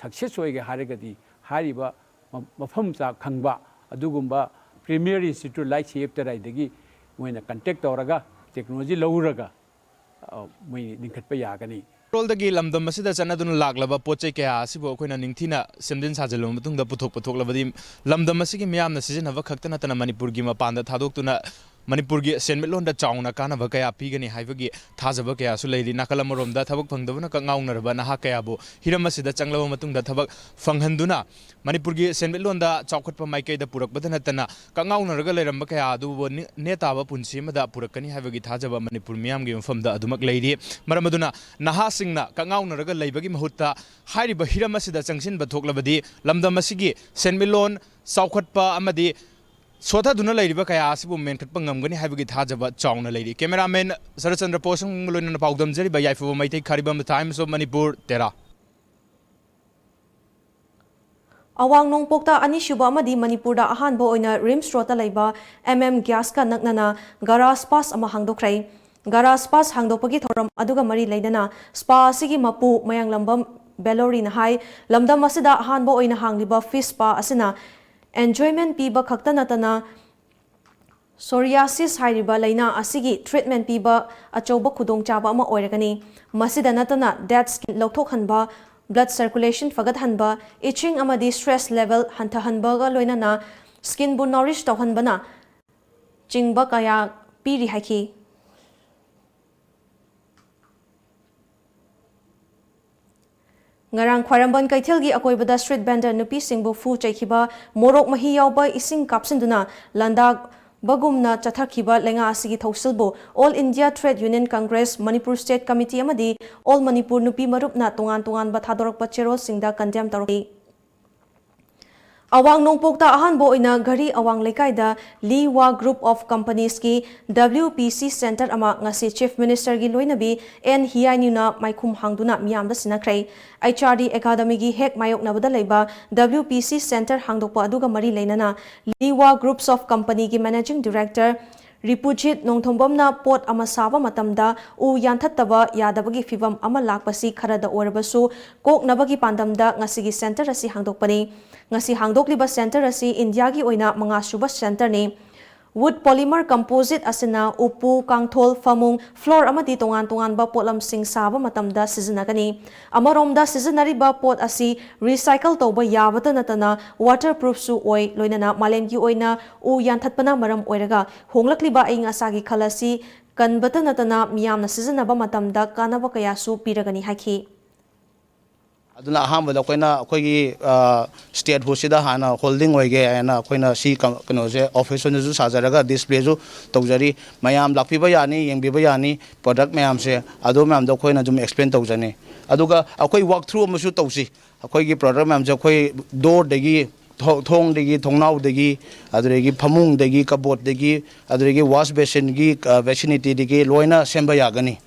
Success ꯑꯣꯏꯒꯦ ꯍꯥꯏꯔꯒꯗꯤ ꯍꯥꯏꯔꯤꯕ ꯃ-, ꯃꯐꯝ ꯆꯥ ꯈꯪꯕ ꯑꯗꯨꯒꯨꯝꯕ premier institute like C F T R I ꯗꯒꯤ ꯃꯣꯏꯅ contact ꯇꯧꯔꯒ technology ꯂꯧꯔꯒ, ꯑ, ꯃꯣꯏ ꯂꯤꯡꯈꯠꯄ ꯌꯥꯒꯅꯤ꯫ ꯔꯣꯜꯗꯒꯤ ꯂꯝꯗꯝ ꯑꯁꯤꯗ ꯆꯠꯅꯗꯨꯅ ꯂꯥꯛꯂꯕ ꯄꯣꯠ ꯆꯩ ꯀꯌꯥ ꯑꯁꯤꯕꯨ ꯑꯩꯈꯣꯏꯅ ꯅꯤꯡꯊꯤꯅ ꯁꯦꯝꯖꯤꯟ ꯁꯥꯖꯤꯜꯂꯕ ꯃꯇꯨꯡꯗ ꯄꯨꯊꯣꯛ ꯄꯨꯊꯣꯛꯂꯕꯗꯤ ꯂꯝꯗꯝ ꯑꯁꯤꯒꯤ ꯃꯤꯌꯥꯝꯅ ꯁꯤꯖꯤꯟꯅꯕ ꯈꯛꯇ ꯅꯠꯇꯅ ꯃꯅꯤꯄꯨꯔꯒꯤ ꯃꯄꯥꯟꯗ ꯊꯥꯗꯣꯛꯇꯨꯅ ꯃꯅꯤꯄꯨꯔꯒꯤ ꯁꯦꯟꯃꯤꯠꯂꯣꯟꯗ ꯆꯥꯎꯅ ꯀꯥꯟꯅꯕ ꯀꯌꯥ ꯄꯤꯒꯅꯤ ꯍꯥꯏꯕꯒꯤ ꯊꯥꯖꯕ ꯀꯌꯥꯁꯨ ꯂꯩꯔꯤ꯫ ꯅꯥꯀꯜ ꯑꯃꯔꯣꯝꯗ ꯊꯕꯛ ꯐꯪꯗꯕꯅ ꯀꯛꯉꯥꯎꯅꯔꯕ ꯅꯍꯥ ꯀꯌꯥꯕꯨ ꯍꯤꯔꯝ ꯑꯁꯤꯗ ꯆꯪꯂꯕ ꯃꯇꯨꯡꯗ ꯊꯕꯛ ꯐꯪꯍꯟꯗꯨꯅ ꯃꯅꯤꯄꯨꯔꯒꯤ ꯁꯦꯟꯃꯤꯠꯂꯣꯟꯗ ꯆꯥꯎꯈꯠꯄ ꯃꯥꯏꯀꯩꯗ ꯄꯨꯔꯛꯄꯗ ꯅꯠꯇꯅ ꯀꯛꯉꯥꯎꯅꯔꯒ ꯂꯩꯔꯝꯕ ꯀꯌꯥ ꯑꯗꯨꯕꯨ ꯅꯦ-, ꯅꯦꯇꯥꯕ ꯄꯨꯟꯁꯤ ꯑꯃꯗ ꯄꯨꯔꯛꯀꯅꯤ ꯍꯥꯏꯕꯒꯤ ꯊꯥꯖꯕ ꯃꯅꯤꯄꯨꯔ ꯃꯤꯌꯥꯝꯒꯤ ꯃꯐꯝꯗ ꯑꯗꯨꯃꯛ ꯂꯩꯔꯤ꯫ ꯃꯔꯝ ꯑꯗꯨꯅ ꯅꯍꯥꯁꯤꯡꯅ ꯀꯛꯉꯥꯎꯅꯔꯒ ꯂꯩꯕꯒꯤ ꯃꯍꯨꯠꯇ ꯍꯥꯏꯔꯤꯕ ꯍꯤꯔꯝ ꯑꯁꯤꯗ ꯆꯪꯁꯤꯟꯕ ꯊꯣꯛꯂꯕꯗꯤ ꯂꯝꯗꯝ ꯑꯁꯤꯒꯤ ꯁꯦꯟꯃꯤꯠꯂꯣꯟ ꯆꯥꯎꯈꯠꯄ ꯑꯃꯗꯤ ꯁꯣꯊꯗꯨꯅ ꯂꯩꯔꯤꯕ ꯀꯌꯥ ꯑꯁꯤꯕꯨ ꯃꯦꯟꯈꯠꯄ ꯉꯝꯒꯅꯤ ꯍꯥꯏꯕꯒꯤ ꯊꯥꯖꯕ ꯆꯥꯎꯅ ꯂꯩꯔꯤ꯫ Cameraman ꯁꯔꯠꯆꯟꯗ꯭ꯔ ꯄꯣꯁꯪꯒ ꯂꯣꯏꯅꯅ ꯄꯥꯎꯗꯝꯖꯔꯤꯕ ꯌꯥꯏꯐꯕ ꯃꯩꯇꯩ ꯈꯥꯔꯤꯕꯝ Times of Manipur, ꯇꯦꯔꯥ꯫ ꯑꯋꯥꯡ ꯅꯣꯡꯄꯣꯛꯇ ꯑꯅꯤꯁꯨꯕ ꯑꯃꯗꯤ ꯃꯅꯤꯄꯨꯔꯗ ꯑꯍꯥꯟꯕ ꯑꯣꯏꯅ ꯔꯤꯝꯁ ꯔꯣꯗꯇ ꯂꯩꯕ M M ꯒ꯭ꯌꯥꯁꯀ ꯅꯛꯅꯅ ꯒꯔꯥꯖ ꯁ꯭ꯄꯥꯁ ꯑꯃ ꯍꯥꯡꯗꯣꯛꯈ꯭ꯔꯦ꯫ ꯒꯔꯥꯖ ꯁ꯭ꯄꯥꯁ ꯍꯥꯡꯗꯣꯛꯄꯒꯤ ꯊꯧꯔꯝ ꯑꯗꯨꯒ ꯃꯔꯤ ꯂꯩꯅꯅ ꯁ꯭ꯄꯥ ꯑꯁꯤꯒꯤ ꯃꯄꯨ ꯃꯌꯥꯡꯂꯝꯕꯝ ꯕꯦꯂꯣꯔꯤꯅ ꯍꯥꯏ, ꯂꯝꯗꯝ ꯑꯁꯤꯗ ꯑꯍꯥꯟꯕ ꯑꯣꯏꯅ ꯍꯥꯡꯂꯤꯕ ꯐꯤꯁ ꯁ꯭ꯄꯥ ꯑꯁꯤꯅ enjoyment ꯄꯤꯕ ꯈꯛꯇ ꯅꯠꯇꯅ psoriasis ꯍꯥꯏꯔꯤꯕ ꯂꯥꯏꯅꯥ ꯑꯁꯤꯒꯤ treatment ꯄꯤꯕ ꯑꯆꯧꯕ ꯈꯨꯗꯣꯡꯆꯥꯕ ꯑꯃ ꯑꯣꯏꯔꯒꯅꯤ꯫ ꯃꯁꯤꯗ ꯅꯠꯇꯅ dead skin ꯂꯧꯊꯣꯛꯍꯟꯕ, blood circulation ꯐꯒꯠꯍꯟꯕ, itching ꯑꯃꯗꯤ stress level ꯍꯟꯊꯍꯟꯕꯒ ꯂꯣꯏꯅꯅ skinꯕꯨ nourish ꯇꯧꯍꯟꯕꯅ ꯆꯤꯡꯕ ꯀꯌꯥ ꯄꯤꯔꯤ ꯍꯥꯏꯈꯤ꯫ ꯉꯔꯥꯡ ꯈ꯭ꯋꯥꯏꯔꯝꯕꯟ ꯀꯩꯊꯦꯜꯒꯤ ꯑꯀꯣꯏꯕꯗ street vendor ꯅꯨꯄꯤꯁꯤꯡꯕꯨ ꯐꯨ ꯆꯩꯈꯤꯕ, ꯃꯣꯔꯣꯛ ꯃꯍꯤ ꯌꯥꯎꯕ ꯏꯁꯤꯡ ꯀꯥꯞꯁꯤꯟꯗꯨꯅ ꯂꯥꯟꯗꯥꯕꯒꯨꯝꯅ ꯆꯠꯊꯈꯤꯕ ꯂꯩꯉꯥꯛ ꯑꯁꯤꯒꯤ ꯊꯧꯁꯤꯜꯕꯨ All India Trade Union Congress, Manipur State Committee ꯑꯃꯗꯤ All Manipur ꯅꯨꯄꯤ ꯃꯔꯨꯞꯅ ꯇꯣꯉꯥꯟ ꯇꯣꯉꯥꯟꯕ ꯊꯥꯗꯣꯔꯛꯄ ꯆꯦꯔꯣꯜꯁꯤꯡꯗ condemn ꯇꯧꯔꯛꯈꯤ꯫ ꯑꯋꯥꯡ ꯅꯣꯡꯄꯣꯛꯇ ꯑꯍꯥꯟꯕ ꯑꯣꯏꯅ ꯘꯔꯤ ꯑꯋꯥꯡ ꯂꯩꯀꯥꯏꯗ Liwa Group of Companies ꯀꯤ W P C Center ꯑꯃ ꯉꯁꯤ Chief Minister ꯒꯤ ꯂꯣꯏꯅꯕꯤ ꯑꯦꯟ ꯍꯤꯌꯥꯏꯅ꯭ꯌꯨꯅ ꯃꯥꯏꯈꯨꯝ ꯍꯥꯡꯗꯨꯅ ꯃꯤꯌꯥꯝꯗ ꯁꯤꯟꯅꯈ꯭ꯔꯦ꯫ H R D Academy ꯒꯤ ꯍꯦꯛ ꯃꯥꯌꯣꯛꯅꯕꯗ ꯂꯩꯕ W P C Center ꯍꯥꯡꯗꯣꯛꯄ ꯑꯗꯨꯒ ꯃꯔꯤ ꯂꯩꯅꯅ Liwa Groups of Company ꯒꯤ Managing Director ꯔꯤꯄꯨꯖꯤꯠ ꯅꯣꯡꯊꯣꯝꯕꯝꯅ ꯄꯣꯠ ꯑꯃ ꯁꯥꯕ ꯃꯇꯝꯗ ꯎ ꯌꯥꯟꯊꯠꯇꯕ ꯌꯥꯗꯕꯒꯤ ꯐꯤꯚꯝ ꯑꯃ ꯂꯥꯛꯄꯁꯤ ꯈꯔꯗ ꯑꯣꯏꯔꯕꯁꯨ ꯀꯣꯛꯅꯕꯒꯤ ꯄꯥꯟꯗꯝꯗ ꯉꯁꯤꯒꯤ center ꯑꯁꯤ ꯍꯥꯡꯗꯣꯛꯄꯅꯤ꯫ ꯉꯁꯤ ꯍꯥꯡꯗꯣꯛꯂꯤꯕ center ꯑꯁꯤ ꯏꯟꯗꯤꯌꯥꯒꯤ ꯑꯣꯏꯅ ꯃꯉꯥꯁꯨꯕ center ꯅꯤ꯫ Wood polymer composite ꯑꯁꯤꯅ ꯎꯄꯨ, ꯀꯥꯡꯊꯣꯜ, ꯐꯃꯨꯡ, floor ꯑꯃꯗꯤ ꯇꯣꯉꯥꯟ ꯇꯣꯉꯥꯟꯕ ꯄꯣꯠꯂꯝꯁꯤꯡ ꯁꯥꯕ ꯃꯇꯝꯗ ꯁꯤꯖꯤꯟꯅꯒꯅꯤ꯫ ꯑꯃꯔꯣꯝꯗ ꯁꯤꯖꯤꯟꯅꯔꯤꯕ ꯄꯣꯠ ꯑꯁꯤ recycle ꯇꯧꯕ ꯌꯥꯕꯇ ꯅꯠꯇꯅ waterproofꯁꯨ ꯑꯣꯏ, ꯂꯣꯏꯅꯅ ꯃꯥꯂꯦꯝꯒꯤ ꯑꯣꯏꯅ ꯎ ꯌꯥꯟꯊꯠꯄꯅ ꯃꯔꯝ ꯑꯣꯏꯔꯒ ꯍꯣꯡꯂꯛꯂꯤꯕ ꯑꯏꯪ ꯑꯁꯥꯒꯤ ꯈꯜ ꯑꯁꯤ ꯀꯟꯕꯇ ꯅꯠꯇꯅ ꯃꯤꯌꯥꯝꯅ ꯁꯤꯖꯤꯟꯅꯕ ꯃꯇꯝꯗ ꯀꯥꯟꯅꯕ ꯀꯌꯥꯁꯨ ꯄꯤꯔꯒꯅꯤ ꯍꯥꯏꯈꯤ꯫ ꯑꯗꯨꯅ ꯑꯍꯥꯟꯕꯗ ꯑꯩꯈꯣꯏꯅ ꯑꯩꯈꯣꯏꯒꯤ, ꯑ, statehood ꯁꯤꯗ ꯍꯥꯟꯅ holding ꯑꯣꯏꯒꯦ ꯍꯥꯏꯅ ꯑꯩꯈꯣꯏꯅ ꯁꯤ ꯀ-, ꯀꯩꯅꯣꯁꯦ office ꯑꯣꯏꯅꯁꯨ ꯁꯥꯖꯔꯒ displayꯁꯨ ꯇꯧꯖꯔꯤ꯫ ꯃꯌꯥꯝ ꯂꯥꯛꯄꯤꯕ ꯌꯥꯅꯤ, ꯌꯦꯡꯕꯤꯕ ꯌꯥꯅꯤ product ꯃꯌꯥꯝꯁꯦ꯫ ꯑꯗꯨ ꯃꯌꯥꯝꯗꯣ ꯑꯩꯈꯣꯏꯅ ꯑꯗꯨꯝ explain ꯇꯧꯖꯅꯤ꯫ ꯑꯗꯨꯒ ꯑꯩꯈꯣꯏ walk through ꯑꯃꯁꯨ ꯇꯧꯁꯤ꯫ ꯑꯩꯈꯣꯏꯒꯤ product ꯃꯌꯥꯝꯁꯦ ꯑꯩꯈꯣꯏ doorꯗꯒꯤ, ꯊꯣ-, ꯊꯣꯡꯗꯒꯤ, ꯊꯣꯡꯅꯥꯎꯗꯒꯤ, ꯑꯗꯨꯗꯒꯤ ꯐꯃꯨꯡꯗꯒꯤ, cupboardꯗꯒꯤ, ꯑꯗꯨꯗꯒꯤ wash basinꯒꯤ, ꯑ, vicinityꯗꯒꯤ ꯂꯣꯏꯅ ꯁꯦꯝꯕ ꯌꯥꯒꯅꯤ꯫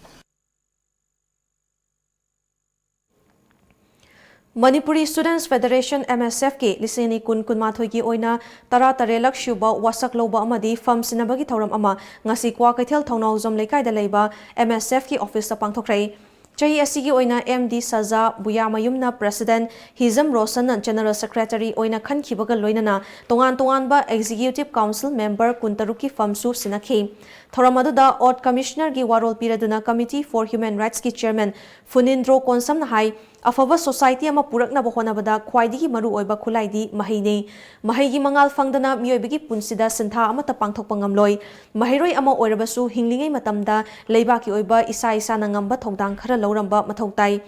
Manipuri Students Federation, M S F ꯀꯤ ꯂꯤꯁꯤꯡ ꯑꯅꯤ ꯀꯨꯟ ꯀꯨꯟꯃꯥꯊꯣꯏꯒꯤ ꯑꯣꯏꯅ ꯇꯔꯥꯇꯔꯦꯠꯂꯛ ꯁꯨꯕ ꯋꯥꯁꯛ ꯂꯧꯕ ꯑꯃꯗꯤ ꯐꯝ ꯁꯤꯟꯅꯕꯒꯤ ꯊꯧꯔꯝ ꯑꯃ ꯉꯁꯤ ꯀ꯭ꯋꯥꯀꯩꯊꯦꯜ ꯊꯧꯅꯥꯎꯖꯝ ꯂꯩꯀꯥꯏꯗ ꯂꯩꯕ M S F ꯀꯤ officeꯇ ꯄꯥꯡꯊꯣꯛꯈ꯭ꯔꯦ꯫ ꯆꯍꯤ ꯑꯁꯤꯒꯤ ꯑꯣꯏꯅ M D ꯁꯖꯥ ꯕꯨꯌꯥꯃꯌꯨꯝꯅ president, ꯍꯤꯖꯝ ꯔꯣꯁꯟꯅ general secretary ꯑꯣꯏꯅ ꯈꯟꯈꯤꯕꯒ ꯂꯣꯏꯅꯅ ꯇꯣꯉꯥꯟ ꯇꯣꯉꯥꯟꯕ executive council member ꯀꯨꯟꯇꯔꯨꯛꯀꯤ ꯐꯝꯁꯨ ꯁꯤꯟꯅꯈꯤ꯫ ꯊꯧꯔꯝ ꯑꯗꯨꯗ Out Commissionerꯒꯤ ꯋꯥꯔꯣꯜ ꯄꯤꯔꯗꯨꯅ Committee for Human Rightsꯀꯤ chairman ꯐꯨꯅꯤꯟꯗ꯭ꯔꯣ ꯀꯣꯟꯁꯝꯅ ꯍꯥꯏ, ꯑꯐꯕ society ꯑꯃ ꯄꯨꯔꯛꯅꯕ ꯍꯣꯠꯅꯕꯗ ꯈ꯭ꯋꯥꯏꯗꯒꯤ ꯃꯔꯨ ꯑꯣꯏꯕ ꯈꯨꯠꯂꯥꯏꯗꯤ ꯃꯍꯩꯅꯤ꯫ ꯃꯍꯩꯒꯤ ꯃꯉꯥꯜ ꯐꯪꯗꯅ ꯃꯤꯑꯣꯏꯕꯒꯤ ꯄꯨꯟꯁꯤꯗ ꯁꯤꯟꯊꯥ ꯑꯃꯠꯇ ꯄꯥꯡꯊꯣꯛꯄ ꯉꯝꯂꯣꯏ꯫ ꯃꯍꯩꯔꯣꯏ ꯑꯃ ꯑꯣꯏꯔꯕꯁꯨ ꯍꯤꯡꯂꯤꯉꯩ ꯃꯇꯝꯗ ꯂꯩꯕꯥꯛꯀꯤ ꯑꯣꯏꯕ ꯏꯁꯥ ꯏꯁꯥꯅ ꯉꯝꯕ ꯊꯧꯗꯥꯡ ꯈꯔ ꯂꯧꯔꯝꯕ ꯃꯊꯧ ꯇꯥꯏ꯫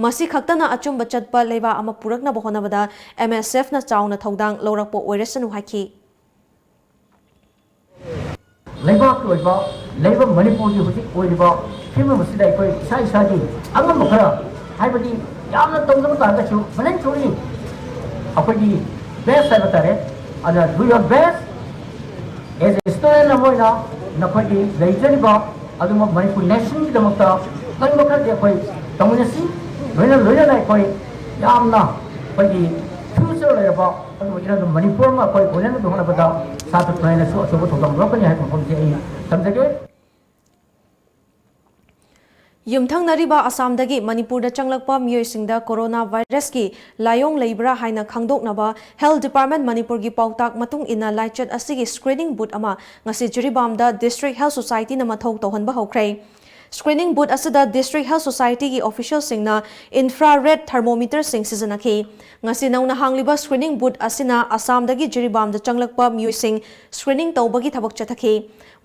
ꯃꯁꯤ ꯈꯛꯇꯅ ꯑꯆꯨꯝꯕ ꯆꯠꯄ ꯂꯩꯕꯥꯛ ꯑꯃ ꯄꯨꯔꯛꯅꯕ ꯍꯣꯠꯅꯕꯗ M S F ꯅ ꯆꯥꯎꯅ ꯊꯧꯗꯥꯡ ꯂꯧꯔꯛꯄ ꯑꯣꯏꯔꯁꯅꯨ ꯍꯥꯏꯈꯤ꯫ ꯂꯩꯕꯥꯛꯀꯤ ꯑꯣꯏꯕ ꯂꯩꯕ ꯃꯅꯤꯄꯨꯔꯒꯤ ꯍꯧꯖꯤꯛ ꯑꯣꯏꯔꯤꯕ ꯐꯤꯕꯝ ꯑꯁꯤꯗ ꯑꯩꯈꯣꯏ ꯏꯁꯥ ꯏꯁꯥꯒꯤ ꯑꯉꯝꯕ ꯈꯔ, ꯍꯥꯏꯕꯗꯤ ꯌꯥꯝꯅ ꯇꯧꯗꯕ ꯇꯥꯔꯒꯁꯨ voluntary ꯑꯩꯈꯣꯏꯒꯤ best ꯍꯥꯏꯕ ꯇꯥꯔꯦ꯫ ꯑꯗꯨꯅ do your best as a student ꯑꯃ ꯑꯣꯏꯅ ꯅꯈꯣꯏꯒꯤ ꯂꯩꯖꯔꯤꯕ ꯑꯗꯨꯒꯨꯝꯕ ꯃꯅꯤꯄꯨꯔ nationꯒꯤꯗꯃꯛꯇ ꯀꯔꯤꯒꯨꯝꯕ ꯈꯔꯗꯤ ꯑꯩꯈꯣꯏ ꯇꯧꯃꯤꯟꯅꯁꯤ꯫ ꯂꯣꯏꯅ ꯂꯣꯏꯅꯅ ꯑꯩꯈꯣꯏ ꯌꯥꯝꯅ ꯑꯩꯈꯣꯏꯒꯤ future ꯂꯩꯔꯕ ꯑꯗꯨꯒ ꯏꯔꯝꯗꯝ ꯃꯅꯤꯄꯨꯔ ꯑꯃ ꯑꯩꯈꯣꯏ ꯑꯣꯏꯅꯅꯕ ꯍꯣꯠꯅꯕꯗ ꯁꯥꯇ꯭ꯔ ꯄꯨꯝꯅꯃꯛꯅꯁꯨ ꯑꯆꯧꯕ ꯊꯧꯗꯥꯡ ꯂꯧꯔꯛꯀꯅꯤ ꯍꯥꯏꯕ ꯋꯥꯐꯝꯁꯤ ꯑꯩ ꯊꯝꯖꯒꯦ꯫ ꯌꯨꯝꯊꯪꯅꯔꯤꯕ ꯑꯁꯥꯝꯗꯒꯤ ꯃꯅꯤꯄꯨꯔꯗ ꯆꯪꯂꯛꯄ ꯃꯤꯑꯣꯏꯁꯤꯡꯗ corona virusꯀꯤ ꯂꯥꯏꯑꯣꯡ ꯂꯩꯕ꯭ꯔꯥ ꯍꯥꯏꯅ ꯈꯪꯗꯣꯛꯅꯕ Health Department ꯃꯅꯤꯄꯨꯔꯒꯤ ꯄꯥꯎꯇꯥꯛ ꯃꯇꯨꯡ ꯏꯟꯅ ꯂꯥꯏꯆꯠ ꯑꯁꯤꯒꯤ screening booth ꯑꯃ ꯉꯁꯤ ꯖꯤꯔꯤꯕꯥꯝꯗ District Health Societyꯅ ꯃꯊꯧ ꯇꯧꯍꯟꯕ ꯍꯧꯈ꯭ꯔꯦ꯫ Screening booth ꯑꯁꯤꯗ District Health Societyꯒꯤ officialꯁꯤꯡꯅ infrared thermometerꯁꯤꯡ ꯁꯤꯖꯤꯟꯅꯈꯤ꯫ ꯉꯁꯤ ꯅꯧꯅ ꯍꯥꯡꯂꯤꯕ screening booth ꯑꯁꯤꯅ ꯑꯁꯥꯝꯗꯒꯤ ꯖꯤꯔꯤꯕꯥꯝꯗ ꯆꯪꯂꯛꯄ ꯃꯤꯑꯣꯏꯁꯤꯡ screening ꯇꯧꯕꯒꯤ ꯊꯕꯛ ꯆꯠꯊꯈꯤ꯫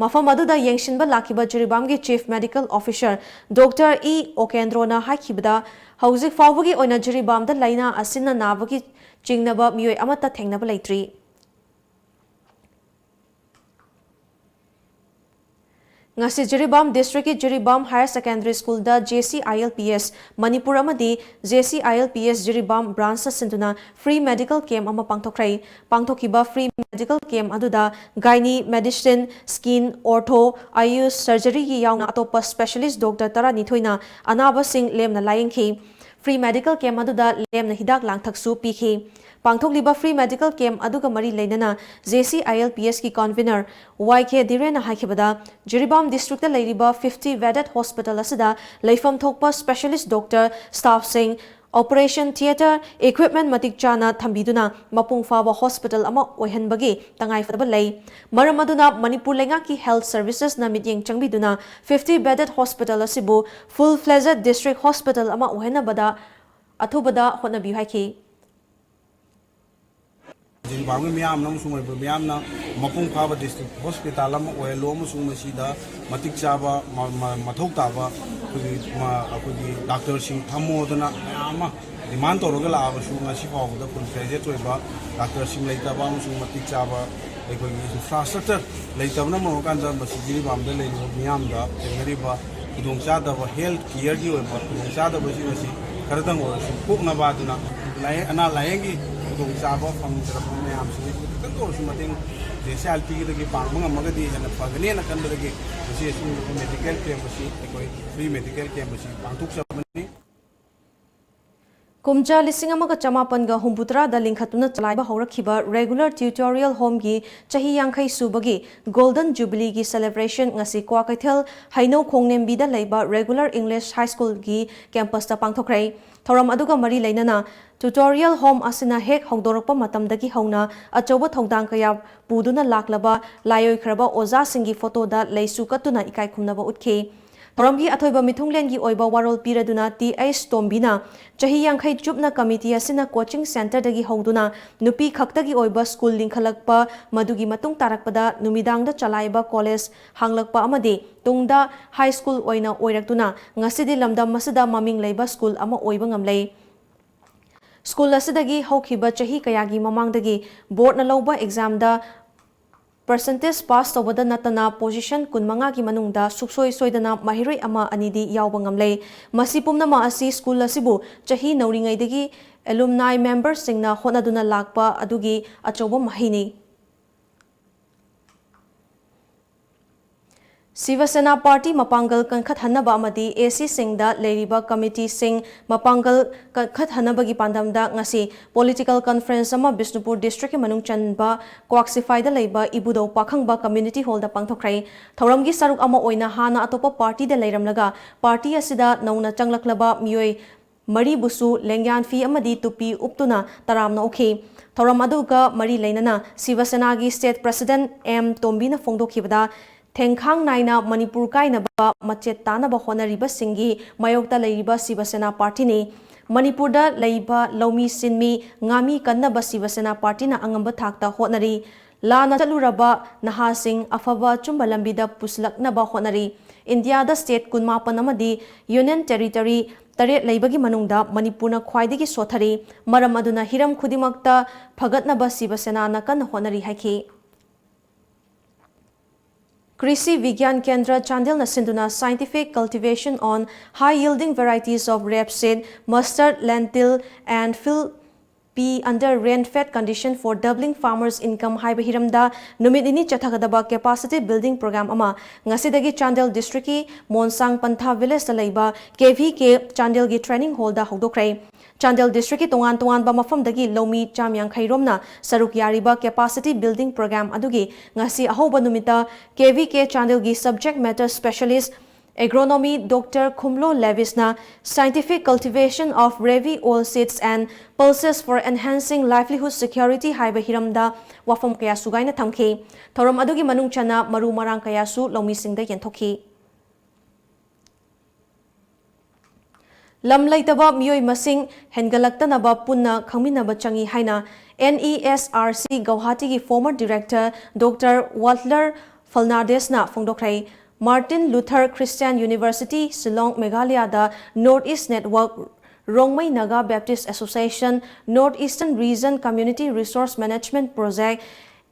ꯃꯐꯝ ꯑꯗꯨꯗ ꯌꯦꯡꯁꯤꯟꯕ ꯂꯥꯛꯈꯤꯕ ꯖꯤꯔꯤꯕꯥꯝꯒꯤ Chief Medical Officer Doctor E ꯑꯣꯀꯦꯟꯗ꯭ꯔꯣꯅ ꯍꯥꯏꯈꯤꯕꯗ, ꯍꯧꯖꯤꯛ ꯐꯥꯎꯕꯒꯤ ꯑꯣꯏꯅ ꯖꯤꯔꯤꯕꯥꯝꯗ ꯂꯥꯏꯅꯥ ꯑꯁꯤꯅ ꯅꯥꯕꯒꯤ ꯆꯤꯡꯅꯕ ꯃꯤꯑꯣꯏ ꯑꯃꯠꯇ ꯊꯦꯡꯅꯕ ꯂꯩꯇ꯭ꯔꯤ꯫ ꯉꯁꯤ Jiribam districtꯀꯤ Jiribam Higher Secondary Schoolꯗ J C I L P S Manipur ꯑꯃꯗꯤ J C I L P S Jiribam branchꯅ ꯁꯤꯟꯗꯨꯅ free medical camp ꯑꯃ ꯄꯥꯡꯊꯣꯛꯈ꯭ꯔꯦ꯫ ꯄꯥꯡꯊꯣꯛꯈꯤꯕ free medical camp ꯑꯗꯨꯗ gynae, medicine, skin, ortho, Ayush, surgeryꯒꯤ ꯌꯥꯎꯅ ꯑꯇꯣꯞꯄ specialist doctor ꯇꯔꯥꯅꯤꯊꯣꯏꯅ ꯑꯅꯥꯕꯁꯤꯡ ꯂꯦꯝꯅ ꯂꯥꯌꯦꯡꯈꯤ꯫ Free medical camp ꯑꯗꯨꯗ ꯂꯦꯝꯅ ꯍꯤꯗꯥꯛ ꯂꯥꯡꯊꯛꯁꯨ ꯄꯤꯈꯤ꯫ ꯄꯥꯡꯊꯣꯛꯂꯤꯕ free medical camp ꯑꯗꯨꯒ ꯃꯔꯤ ꯂꯩꯅꯅ J C I L P Sꯀꯤ convener Y K ꯙꯤꯔꯦꯟꯅ ꯍꯥꯏꯈꯤꯕꯗ, Jiribam districtꯇ ꯂꯩꯔꯤꯕ fifty bedded hospital ꯑꯁꯤꯗ ꯂꯩꯐꯝ ꯊꯣꯛꯄ specialist doctor, staffꯁꯤꯡ, operation theatre, equipment ꯃꯇꯤꯛ ꯆꯥꯅ ꯊꯝꯕꯤꯗꯨꯅ ꯃꯄꯨꯡ ꯐꯥꯕ hospital ꯑꯃ ꯑꯣꯏꯍꯟꯕꯒꯤ ꯇꯉꯥꯏꯐꯗꯕ ꯂꯩ꯫ ꯃꯔꯝ ꯑꯗꯨꯅ ꯃꯅꯤꯄꯨꯔ ꯂꯩꯉꯥꯛꯀꯤ health servicesꯅ ꯃꯤꯠꯌꯦꯡ ꯆꯪꯕꯤꯗꯨꯅ fifty bedded hospital ꯑꯁꯤꯕꯨ full fledged district hospital ꯑꯃ ꯑꯣꯏꯍꯟꯅꯕꯗ ꯑꯊꯨꯕꯗ ꯍꯣꯠꯅꯕꯤꯌꯨ ꯍꯥꯏꯈꯤ꯫ ꯖꯤꯔꯤꯕꯥꯝꯒꯤ ꯃꯤꯌꯥꯝꯅ ꯑꯃꯁꯨꯡ ꯃꯅꯤꯄꯨꯔ ꯃꯤꯌꯥꯝꯅ ꯃꯄꯨꯡ ꯐꯥꯕ ꯗꯤꯁꯇ꯭ꯔꯤꯛ ꯍꯣꯁꯄꯤꯇꯥꯜ ꯑꯃ ꯑꯣꯏꯍꯜꯂꯣ ꯑꯃꯁꯨꯡ ꯃꯁꯤꯗ ꯃꯇꯤꯛ ꯆꯥꯕ ꯃ- ꯃ- ꯃꯊꯧ ꯇꯥꯕ ꯑꯩꯈꯣꯏꯒꯤ ꯃ- ꯑꯩꯈꯣꯏꯒꯤ ꯗꯥꯛꯇꯔꯁꯤꯡ ꯊꯝꯃꯣꯗꯅ ꯃꯌꯥꯝ ꯑꯃ ꯗꯤꯃꯥꯟ ꯇꯧꯔꯒ ꯂꯥꯛꯑꯕꯁꯨ ꯉꯁꯤ ꯐꯥꯎꯕꯗ ꯐꯨꯜ ꯒ꯭ꯔꯦꯖꯨꯑꯦꯠ ꯑꯣꯏꯕ ꯗꯥꯛꯇꯔꯁꯤꯡ ꯂꯩꯇꯕ ꯑꯃꯁꯨꯡ ꯃꯇꯤꯛ ꯆꯥꯕ ꯑꯩꯈꯣꯏꯒꯤ ꯏꯟꯐ꯭ꯔꯥꯁ꯭ꯇ꯭ꯔꯛꯆꯔ ꯂꯩꯇꯕꯅ ꯃꯔꯝ ꯑꯣꯏꯔꯀꯥꯟꯗ ꯃꯁꯤ ꯖꯤꯔꯤꯕꯥꯝꯗ ꯂꯩꯔꯤꯕ ꯃꯤꯌꯥꯝꯗ ꯊꯦꯡꯅꯔꯤꯕ ꯈꯨꯗꯣꯡꯆꯥꯗꯕ ꯍꯦꯜꯊ ꯀꯤꯌꯔꯒꯤ ꯑꯣꯏꯕ ꯈꯨꯗꯣꯡꯆꯥꯗꯕꯁꯤꯡ ꯑꯁꯤ ꯈꯔꯗꯪ ꯑꯣꯏꯔꯁꯨ ꯀꯣꯛꯅꯕ ꯑꯗꯨꯅ ꯂꯥꯏꯌꯦꯡ ꯑꯅꯥ ꯂꯥꯏꯌꯦꯡꯒꯤ ꯈꯨꯗꯣꯡꯆꯥꯕ ꯐꯪꯗ꯭ꯔꯕ ꯃꯌꯥꯝꯁꯤꯡ ꯑꯁꯤꯕꯨ ꯈꯤꯇꯪꯗ ꯑꯣꯏꯔꯁꯨ ꯃꯇꯦꯡ ꯖꯦ ꯁꯤ ꯑꯥꯔ ꯄꯤꯒꯤꯗꯒꯤ ꯄꯥꯡꯕ ꯉꯝꯃꯒꯗꯤ ꯍꯦꯟꯅ ꯐꯒꯅꯦꯅ ꯈꯟꯕꯗꯒꯤ ꯉꯁꯤ ꯑꯁꯤꯒꯨꯝꯂꯕ ꯃꯦꯗꯤꯀꯦꯜ ꯀꯦꯝꯞ ꯑꯁꯤ ꯑꯩꯈꯣꯏ ꯐ꯭ꯔꯤ ꯃꯦꯗꯤꯀꯦꯜ ꯀꯦꯝꯞ ꯑꯁꯤ ꯄꯥꯡꯊꯣꯛꯆꯕꯅꯤ꯫ ꯀꯨꯝꯖꯥ ꯂꯤꯁꯤꯡ ꯑꯃꯒ ꯆꯃꯥꯄꯟꯒ ꯍꯨꯝꯐꯨꯇꯔꯥꯗ ꯂꯤꯡꯈꯠꯇꯨꯅ ꯆꯂꯥꯏꯕ ꯍꯧꯔꯛꯈꯤꯕ ꯔꯦꯒꯨꯂꯔ ꯇ꯭ꯌꯨꯇꯣꯔꯤꯌꯦꯜ ꯍꯣꯝꯒꯤ ꯆꯍꯤ ꯌꯥꯡꯈꯩ ꯁꯨꯕꯒꯤ ꯒꯣꯜꯗꯟ ꯖꯨꯕꯤꯂꯤꯒꯤ ꯁꯦꯂꯦꯕ꯭ꯔꯦꯁꯟ ꯉꯁꯤ ꯀ꯭ꯋꯥꯀꯩꯊꯦꯜ ꯍꯩꯅꯧ ꯈꯣꯡꯅꯦꯝꯕꯤꯗ ꯂꯩꯕ ꯔꯦꯒꯨꯂꯔ ꯏꯪꯂꯤꯁ ꯍꯥꯏ ꯁ꯭ꯀꯨꯜꯒꯤ ꯀꯦꯝꯄꯁꯇ ꯄꯥꯡꯊꯣꯛꯈ꯭ꯔꯦ꯫ ꯊꯧꯔꯝ ꯑꯗꯨꯒ ꯃꯔꯤ ꯂꯩꯅꯅ ꯇ꯭ꯌꯨꯇꯣꯔꯤꯌꯦꯜ ꯍꯣꯝ ꯑꯁꯤꯅ ꯍꯦꯛ ꯍꯧꯗꯣꯔꯛꯄ ꯃꯇꯝꯗꯒꯤ ꯍꯧꯅ ꯑꯆꯧꯕ ꯊꯧꯗꯥꯡ ꯀꯌꯥ ꯄꯨꯗꯨꯅ ꯂꯥꯛꯂꯕ ꯂꯥꯏꯑꯣꯏꯈ꯭ꯔꯕ ꯑꯣꯖꯥꯁꯤꯡꯒꯤ ꯐꯣꯇꯣꯗ ꯂꯩꯁꯨ ꯀꯠꯇꯨꯅ ꯏꯀꯥꯏ ꯈꯨꯝꯅꯕ ꯎꯠꯈꯤ꯫ ꯊꯧꯔꯝꯒꯤ ꯑꯊꯣꯏꯕ ꯃꯤꯊꯨꯡꯂꯦꯟꯒꯤ ꯑꯣꯏꯕ ꯋꯥꯔꯣꯜ ꯄꯤꯔꯗꯨꯅ ꯇꯤ ꯑꯩꯆ ꯇꯣꯝꯕꯤꯅ ꯆꯍꯤ ꯌꯥꯡꯈꯩ ꯆꯨꯞꯅ ꯀꯃꯤꯇꯤ ꯑꯁꯤꯅ ꯀꯣꯆꯤꯡ ꯁꯦꯟꯇꯔꯗꯒꯤ ꯍꯧꯗꯨꯅ ꯅꯨꯄꯤ ꯈꯛꯇꯒꯤ ꯑꯣꯏꯕ ꯁ꯭ꯀꯨꯜ ꯂꯤꯡꯈꯠꯂꯛꯄ, ꯃꯗꯨꯒꯤ ꯃꯇꯨꯡ ꯇꯥꯔꯛꯄꯗ ꯅꯨꯃꯤꯗꯥꯡꯗ ꯆꯂꯥꯏꯕ ꯀꯣꯂꯦꯖ ꯍꯥꯡꯂꯛꯄ ꯑꯃꯗꯤ ꯇꯨꯡꯗ ꯍꯥꯏ ꯁ꯭ꯀꯨꯜ ꯑꯣꯏꯅ ꯑꯣꯏꯔꯛꯇꯨꯅ ꯉꯁꯤꯗꯤ ꯂꯝꯗꯝ ꯑꯁꯤꯗ ꯃꯃꯤꯡ ꯂꯩꯕ ꯁ꯭ꯀꯨꯜ ꯑꯃ ꯑꯣꯏꯕ ꯉꯝꯂꯦ꯫ ꯁ꯭ꯀꯨꯜ ꯑꯁꯤꯗꯒꯤ ꯍꯧꯈꯤꯕ ꯆꯍꯤ ꯀꯌꯥꯒꯤ ꯃꯃꯥꯡꯗꯒꯤ ꯕꯣꯔꯗꯅ ꯂꯧꯕ ꯑꯦꯛꯖꯥꯝꯗ ꯄꯔꯁꯦꯟꯇꯦꯖ ꯄꯥꯁ ꯇꯧꯕꯗ ꯅꯠꯇꯅ ꯄꯣꯖꯤꯁꯟ ꯀꯨꯟꯃꯉꯥꯒꯤ ꯃꯅꯨꯡꯗ ꯁꯨꯛꯁꯣꯏ ꯁꯣꯏꯗꯅ ꯃꯍꯩꯔꯣꯏ ꯑꯃ ꯑꯅꯤꯗꯤ ꯌꯥꯎꯕ ꯉꯝꯂꯦ꯫ ꯃꯁꯤ ꯄꯨꯝꯅꯃꯛ ꯑꯁꯤ ꯁ꯭ꯀꯨꯜ ꯑꯁꯤꯕꯨ ꯆꯍꯤ ꯅꯧꯔꯤꯉꯩꯗꯒꯤ ꯑꯦꯂꯨꯝꯅꯥꯏ ꯃꯦꯝꯕꯔꯁꯤꯡꯅ ꯍꯣꯠꯅꯗꯨꯅ ꯂꯥꯛꯄ ꯑꯗꯨꯒꯤ ꯑꯆꯧꯕ ꯃꯍꯩꯅꯤ꯫ ꯁꯤꯕ ꯁꯦꯅꯥ ꯄꯥꯔꯇꯤ ꯃꯄꯥꯡꯒꯜ ꯀꯟꯈꯠꯍꯟꯅꯕ ꯑꯃꯗꯤ ꯑꯦ ꯁꯤꯁꯤꯡꯗ ꯂꯩꯔꯤꯕ ꯀꯃꯤꯇꯤꯁꯤꯡ ꯃꯄꯥꯡꯒꯜ ꯀꯟꯈꯠꯍꯟꯅꯕꯒꯤ ꯄꯥꯟꯗꯝꯗ ꯉꯁꯤ ꯄꯣꯂꯤꯇꯤꯀꯦꯜ ꯀꯟꯐꯔꯦꯟꯁ ꯑꯃ ꯕꯤꯁꯅꯨꯄꯨꯔ ꯗꯤꯁꯇ꯭ꯔꯤꯛꯀꯤ ꯃꯅꯨꯡ ꯆꯟꯕ ꯀ꯭ꯋꯥꯛꯁꯤꯐꯥꯏꯗ ꯂꯩꯕ ꯏꯕꯨꯙꯧ ꯄꯥꯈꯪꯕ ꯀꯝꯃ꯭ꯌꯨꯅꯤꯇꯤ ꯍꯣꯜꯗ ꯄꯥꯡꯊꯣꯛꯈ꯭ꯔꯦ꯫ ꯊꯧꯔꯝꯒꯤ ꯁꯔꯨꯛ ꯑꯃ ꯑꯣꯏꯅ ꯍꯥꯟꯅ ꯑꯇꯣꯞꯄ ꯄꯥꯔꯇꯤꯗ ꯂꯩꯔꯝꯂꯒ ꯄꯥꯔꯇꯤ ꯑꯁꯤꯗ ꯅꯧꯅ ꯆꯪꯂꯛꯂꯕ ꯃꯤꯑꯣꯏ ꯃꯔꯤꯕꯨꯁꯨ ꯂꯦꯡꯌꯥꯟ ꯐꯤ ꯑꯃꯗꯤ ꯇꯨꯄꯤ ꯎꯞꯇꯨꯅ ꯇꯔꯥꯝꯅ ꯑꯣꯛꯈꯤ꯫ ꯊꯧꯔꯝ ꯑꯗꯨꯒ ꯃꯔꯤ ꯂꯩꯅꯅ ꯁꯤꯕ ꯁꯦꯅꯥꯒꯤ ꯁ꯭ꯇꯦꯠ ꯄ꯭ꯔꯁꯤꯗꯦꯟꯠ ꯑꯦꯝ ꯇꯣꯝꯕꯤꯅ ꯐꯣꯡꯗꯣꯛꯈꯤꯕꯗ, ꯊꯦꯡꯈꯥꯡ ꯅꯥꯏꯅ ꯃꯅꯤꯄꯨꯔ ꯀꯥꯏꯅꯕ ꯃꯆꯦꯠ ꯇꯥꯅꯕ ꯍꯣꯠꯅꯔꯤꯕꯁꯤꯡꯒꯤ ꯃꯥꯌꯣꯛꯇ ꯂꯩꯔꯤꯕ ꯁꯤꯕ ꯁꯦꯅꯥ ꯄꯥꯔꯇꯤꯅꯤ꯫ ꯃꯅꯤꯄꯨꯔꯗ ꯂꯩꯕ ꯂꯧꯃꯤ ꯁꯤꯟꯃꯤ ꯉꯥꯃꯤ ꯀꯟꯅꯕ ꯁꯤꯕ ꯁꯦꯅꯥ ꯄꯥꯔꯇꯤꯅ ꯑꯉꯝꯕ ꯊꯥꯛꯇ ꯍꯣꯠꯅꯔꯤ꯫ ꯂꯥꯟꯅ ꯆꯠꯂꯨꯔꯕ ꯅꯍꯥꯁꯤꯡ ꯑꯐꯕ ꯑꯆꯨꯝꯕ ꯂꯝꯕꯤꯗ ꯄꯨꯁꯤꯜꯂꯛꯅꯕ ꯍꯣꯠꯅꯔꯤ꯫ ꯏꯟꯗꯤꯌꯥꯗ state ꯀꯨꯟꯃꯥꯄꯟ ꯑꯃꯗꯤ Union Territory ꯇꯔꯦꯠ ꯂꯩꯕꯒꯤ ꯃꯅꯨꯡꯗ ꯃꯅꯤꯄꯨꯔꯅ ꯈ꯭ꯋꯥꯏꯗꯒꯤ ꯁꯣꯠꯊꯔꯤ꯫ ꯃꯔꯝ ꯑꯗꯨꯅ ꯍꯤꯔꯝ ꯈꯨꯗꯤꯡꯃꯛꯇ ꯐꯒꯠꯅꯕ ꯁꯤꯕ ꯁꯦꯅꯥꯅ ꯀꯟꯅ ꯍꯣꯠꯅꯔꯤ ꯍꯥꯏꯈꯤ꯫ ꯀ꯭ꯔꯤꯁꯤ ꯕꯤꯒ꯭ꯌꯥꯟ ꯀꯦꯟꯗ꯭ꯔ ꯆꯥꯟꯗꯦꯜꯅ ꯁꯤꯟꯗꯨꯅ Scientific Cultivation on High Yielding Varieties of Rapeseed, Mustard, Lentil and Field Pea Under Rain-Fed Condition for Doubling Farmers' Income ꯍꯥꯏꯕ ꯍꯤꯔꯝꯗ ꯅꯨꯃꯤꯠ ꯅꯤꯅꯤ ꯆꯠꯊꯒꯗꯕ capacity building program ꯑꯃ ꯉꯁꯤꯗꯒꯤ ꯆꯥꯟꯗꯦꯜ districtꯀꯤ ꯃꯣꯟꯁꯥꯡ ꯄꯟꯊꯥ villageꯇ ꯂꯩꯕ KVK ꯆꯥꯟꯗꯦꯜꯒꯤ training hallꯗ ꯍꯧꯗꯣꯛꯈ꯭ꯔꯦ꯫ ꯆꯥꯟꯗꯦꯜ districtꯀꯤ ꯇꯣꯉꯥꯟ ꯇꯣꯉꯥꯟꯕ ꯃꯐꯝꯗꯒꯤ ꯂꯧꯃꯤ ꯆꯥꯝ ꯌꯥꯡꯈꯩ ꯔꯣꯝꯅ ꯁꯔꯨꯛ ꯌꯥꯔꯤꯕ capacity building program ꯑꯗꯨꯒꯤ ꯉꯁꯤ ꯑꯍꯧꯕ ꯅꯨꯃꯤꯠꯇ KVK ꯆꯥꯟꯗꯦꯜꯒꯤ subject matter specialist Agronomy Doctor ꯈꯨꯝꯂꯣ ꯂꯦꯕꯤꯁꯅ Scientific Cultivation of Rabi Oil Seeds and Pulses for Enhancing Livelihood Security ꯍꯥꯏꯕ ꯍꯤꯔꯝꯗ ꯋꯥꯐꯝ ꯀꯌꯥ ꯁꯨꯒꯥꯏꯅ ꯊꯝꯈꯤ꯫ ꯊꯧꯔꯝ ꯑꯗꯨꯒꯤ ꯃꯅꯨꯡ ꯆꯟꯅ ꯃꯔꯨ ꯃꯔꯥꯡ ꯀꯌꯥꯁꯨ ꯂꯧꯃꯤꯁꯤꯡꯗ ꯌꯦꯟꯊꯣꯛꯈꯤ꯫ ꯂꯝ ꯂꯩꯇꯕ ꯃꯤꯑꯣꯏ ꯃꯁꯤꯡ ꯍꯦꯟꯒꯠꯂꯛꯇꯅꯕ ꯄꯨꯟꯅ ꯈꯪꯃꯤꯟꯅꯕ ꯆꯪꯏ ꯍꯥꯏꯅ NESRC ꯒꯧꯍꯥꯇꯤꯒꯤ former director Doctor Walter Fernandezꯅ ꯐꯣꯡꯗꯣꯛꯈ꯭ꯔꯦ꯫ Martin Luther Christian University, Shillong, Meghalayada North East Network, Rongmei Naga Baptist Association, North Eastern Region Community Resource Management Project,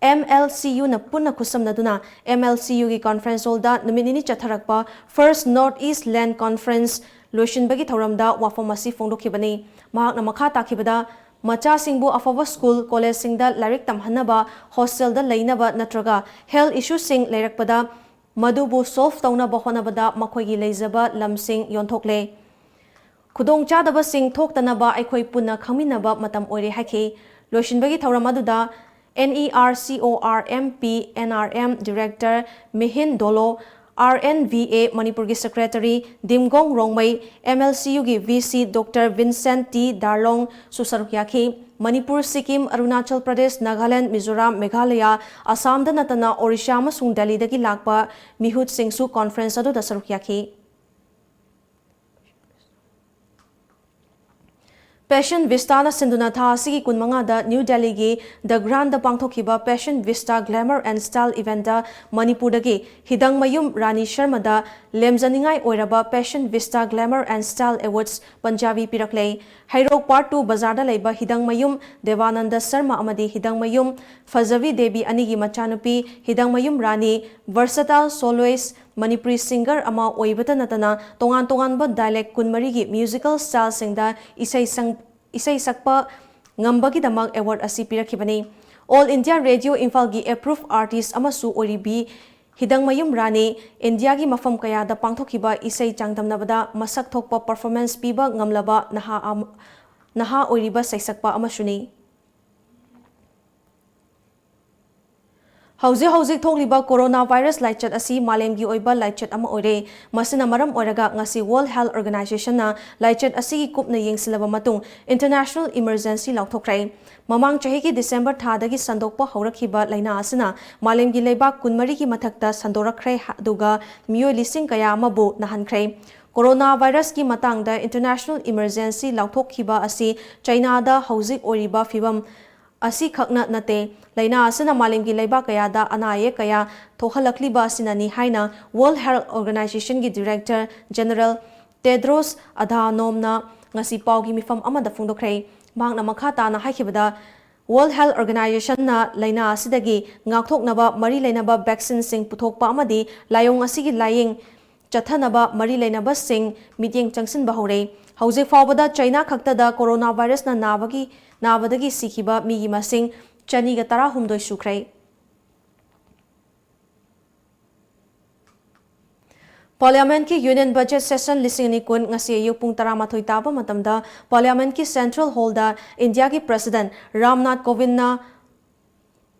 MLCUꯅ ꯄꯨꯟꯅ ꯈꯨꯠꯁꯝꯅꯗꯨꯅ MLCUꯒꯤ conference hallꯗ ꯅꯨꯃꯤꯠ ꯅꯤꯅꯤ ꯆꯠꯊꯔꯛꯄ First North East Land Conference ꯂꯣꯏꯁꯤꯟꯕꯒꯤ ꯊꯧꯔꯝꯗ ꯋꯥꯐꯝ ꯑꯁꯤ ꯐꯣꯡꯗꯣꯛꯈꯤꯕꯅꯤ꯫ ꯃꯍꯥꯛꯅ ꯃꯈꯥ ꯇꯥꯈꯤꯕꯗ, ꯃꯆꯥꯁꯤꯡꯕꯨ ꯑꯐꯕ school, collegeꯁꯤꯡꯗ ꯂꯥꯏꯔꯤꯛ ꯇꯝꯍꯟꯅꯕ, hostelꯗ ꯂꯩꯅꯕ ꯅꯠꯇ꯭ꯔꯒ health issueꯁꯤꯡ ꯂꯩꯔꯛꯄꯗ ꯃꯗꯨꯕꯨ solve ꯇꯧꯅꯕ ꯍꯣꯠꯅꯕꯗ ꯃꯈꯣꯏꯒꯤ ꯂꯩꯖꯕ ꯂꯝꯁꯤꯡ ꯌꯣꯟꯊꯣꯛꯂꯦ꯫ ꯈꯨꯗꯣꯡꯆꯥꯗꯕꯁꯤꯡ ꯊꯣꯛꯇꯅꯕ ꯑꯩꯈꯣꯏ ꯄꯨꯟꯅ ꯈꯪꯃꯤꯟꯅꯕ ꯃꯇꯝ ꯑꯣꯏꯔꯦ ꯍꯥꯏꯈꯤ꯫ ꯂꯣꯏꯁꯤꯟꯕꯒꯤ ꯊꯧꯔꯝ ꯑꯗꯨꯗ NERCORMP NRM Director ꯃꯤꯍꯤꯟ ꯗꯣꯂꯣ, RNVA ꯃꯅꯤꯄꯨꯔꯒꯤ Secretary ꯗꯤꯝꯒꯣꯡ Rongmei, MLCUꯒꯤ VC Doctor Vincent T ꯗꯥꯔꯂꯣꯡꯁꯨ ꯁꯔꯨꯛ ꯌꯥꯈꯤ꯫ ꯃꯅꯤꯄꯨꯔ, ꯁꯤꯛꯀꯤꯝ, ꯑꯔꯨꯅꯥꯆꯜ ꯄ꯭ꯔꯗꯦꯁ, ꯅꯥꯒꯥꯂꯦꯟꯗ, ꯃꯤꯖꯣꯔꯥꯝ, ꯃꯦꯘꯥꯂꯌꯥ, ꯑꯁꯥꯝꯗ ꯅꯠꯇꯅ ꯑꯣꯔꯤꯁꯥ ꯑꯃꯁꯨꯡ ꯗꯦꯜꯂꯤꯗꯒꯤ ꯂꯥꯛꯄ ꯃꯤꯍꯨꯠꯁꯤꯡꯁꯨ conference ꯑꯗꯨꯗ ꯁꯔꯨꯛ ꯌꯥꯈꯤ꯫ Fashion Vista ꯅ ꯁꯤꯟꯗꯨꯅ ꯊꯥ ꯑꯁꯤꯒꯤ ꯀꯨꯟꯃꯉꯥꯗ ꯅ꯭ꯌꯨ ꯗꯦꯜꯂꯤꯒꯤ The Grand ꯗ ꯄꯥꯡꯊꯣꯛꯈꯤꯕ Fashion Vista Glamour and Style event ꯇ ꯃꯅꯤꯄꯨꯔꯗꯒꯤ ꯍꯤꯗꯪꯃꯌꯨꯝ ꯔꯥꯅꯤ ꯁꯔꯃꯗ ꯂꯦꯝꯖꯅꯤꯡꯉꯥꯏ ꯑꯣꯏꯔꯕ Fashion Vista Glamour and Style Awards Punjabi ꯄꯤꯔꯛꯂꯦ꯫ Heirok Part two ꯕꯖꯥꯔꯗ ꯂꯩꯕ ꯍꯤꯗꯪꯃꯌꯨꯝ ꯗꯦꯕꯥꯅꯟꯗ ꯁꯔꯃ ꯑꯃꯗꯤ ꯍꯤꯗꯪꯃꯌꯨꯝ ꯐꯖꯕꯤ ꯗꯦꯕꯤ ꯑꯅꯤꯒꯤ ꯃꯆꯥꯅꯨꯄꯤ ꯍꯤꯗꯪꯃꯌꯨꯝ ꯔꯥꯅꯤ versatile soloist, ꯃꯅꯤꯄꯨꯔꯤ singer ꯑꯃ ꯑꯣꯏꯕꯇ ꯅꯠꯇꯅ ꯇꯣꯉꯥꯟ ꯇꯣꯉꯥꯟꯕ dialect ꯀꯨꯟꯃꯔꯤꯒꯤ musical styleꯁꯤꯡꯗ ꯏꯁꯩ ꯁꯪ-, ꯏꯁꯩ ꯁꯛꯄ ꯉꯝꯕꯒꯤꯗꯃꯛ award ꯑꯁꯤ ꯄꯤꯔꯛꯈꯤꯕꯅꯤ꯫ All India Radio ꯏꯝꯐꯥꯜꯒꯤ approved artist ꯑꯃꯁꯨ ꯑꯣꯏꯔꯤꯕꯤ ꯍꯤꯗꯪꯃꯌꯨꯝ ꯔꯥꯅꯤ ꯏꯟꯗꯤꯌꯥꯒꯤ ꯃꯐꯝ ꯀꯌꯥꯗ ꯄꯥꯡꯊꯣꯛꯈꯤꯕ ꯏꯁꯩ ꯆꯥꯡꯗꯝꯅꯕꯗ ꯃꯁꯛ ꯊꯣꯛꯄ performance ꯄꯤꯕ ꯉꯝꯂꯕ ꯅꯍꯥ ꯑꯃ-, ꯅꯍꯥ ꯑꯣꯏꯔꯤꯕ ꯁꯩꯁꯛꯄ ꯑꯃꯁꯨꯅꯤ꯫ ꯍꯧꯖꯤꯛ ꯍꯧꯖꯤꯛ ꯊꯣꯛꯂꯤꯕ corona virus ꯂꯥꯏꯆꯠ ꯑꯁꯤ ꯃꯥꯂꯦꯝꯒꯤ ꯑꯣꯏꯕ ꯂꯥꯏꯆꯠ ꯑꯃ ꯑꯣꯏꯔꯦ꯫ ꯃꯁꯤꯅ ꯃꯔꯝ ꯑꯣꯏꯔꯒ ꯉꯁꯤ World Health Organization ꯅ ꯂꯥꯏꯆꯠ ꯑꯁꯤꯒꯤ ꯀꯨꯞꯅ ꯌꯦꯡꯁꯤꯜꯂꯕ ꯃꯇꯨꯡ international emergency ꯂꯥꯎꯊꯣꯛꯈ꯭ꯔꯦ꯫ ꯃꯃꯥꯡ ꯆꯍꯤꯒꯤ December ꯊꯥꯗꯒꯤ ꯁꯟꯗꯣꯛꯄ ꯍꯧꯔꯛꯈꯤꯕ ꯂꯥꯏꯅꯥ ꯑꯁꯤꯅ ꯃꯥꯂꯦꯝꯒꯤ ꯂꯩꯕꯥꯛ ꯀꯨꯟꯃꯔꯤꯒꯤ ꯃꯊꯛꯇ ꯁꯟꯗꯣꯔꯛꯈ꯭ꯔꯦ, ꯑꯗꯨꯒ ꯃꯤꯑꯣꯏ ꯂꯤꯁꯤꯡ ꯀꯌꯥ ꯑꯃꯕꯨ ꯅꯥꯍꯟꯈ꯭ꯔꯦ꯫ Corona virus ꯀꯤ ꯃꯇꯥꯡꯗ international emergency ꯂꯥꯎꯊꯣꯛꯈꯤꯕ ꯑꯁꯤ ꯆꯩꯅꯥꯗ ꯍꯧꯖꯤꯛ ꯑꯣꯏꯔꯤꯕ ꯐꯤꯚꯝ ꯑꯁꯤꯈꯛꯅ ꯅꯠꯇꯦ, ꯂꯥꯏꯅꯥ ꯑꯁꯤꯅ ꯃꯥꯂꯦꯝꯒꯤ ꯂꯩꯕꯥꯛ ꯀꯌꯥꯗ ꯑꯅꯥ ꯑꯌꯦꯛ ꯀꯌꯥ ꯊꯣꯛꯍꯜꯂꯛꯂꯤꯕ ꯑꯁꯤꯅꯅꯤ ꯍꯥꯏꯅ World Health Organization ꯒꯤ Director General Tedros Adhanom ꯅ ꯉꯁꯤ ꯄꯥꯎꯒꯤ ꯃꯤꯐꯝ ꯑꯃꯗ ꯐꯣꯡꯗꯣꯛꯈ꯭ꯔꯦ꯫ ꯃꯍꯥꯛꯅ ꯃꯈꯥ ꯇꯥꯅ ꯍꯥꯏꯈꯤꯕꯗ, World Health Organization ꯅ ꯂꯥꯏꯅꯥ ꯑꯁꯤꯗꯒꯤ ꯉꯥꯛꯊꯣꯛꯅꯕ ꯃꯔꯤ ꯂꯩꯅꯕ vaccine ꯁꯤꯡ ꯄꯨꯊꯣꯛꯄ ꯑꯃꯗꯤ ꯂꯥꯏꯑꯣꯡ ꯑꯁꯤꯒꯤ ꯂꯥꯏꯌꯦꯡ ꯆꯠꯊꯅꯕ ꯃꯔꯤ ꯂꯩꯅꯕꯁꯤꯡ ꯃꯤꯠꯌꯦꯡ ꯆꯪꯁꯤꯟꯕ ꯍꯧꯔꯦ꯫ ꯍꯧꯖꯤꯛ ꯐꯥꯎꯕꯗ ꯆꯩꯅꯥ ꯈꯛꯇꯗ corona virus ꯅ ꯅꯥꯕꯒꯤ, ꯅꯥꯕꯗꯒꯤ ꯁꯤꯈꯤꯕ ꯃꯤꯒꯤ ꯃꯁꯤꯡ ꯆꯅꯤꯒ ꯇꯔꯥꯍꯨꯝꯗꯣꯏ ꯁꯨꯈ꯭ꯔꯦ꯫ Parliament ꯀꯤ Union Budget Session ꯂꯤꯁꯤꯡ ꯑꯅꯤ ꯀꯨꯟ ꯉꯁꯤ ꯑꯌꯨꯛ ꯄꯨꯡ ꯇꯔꯥꯃꯥꯊꯣꯏ ꯇꯥꯕ ꯃꯇꯝꯗ Parliament ꯀꯤ Central Hall ꯗ ꯏꯟꯗꯤꯌꯥꯒꯤ President ꯔꯥꯝꯅꯥꯊ ꯀꯣꯕꯤꯟꯗꯅ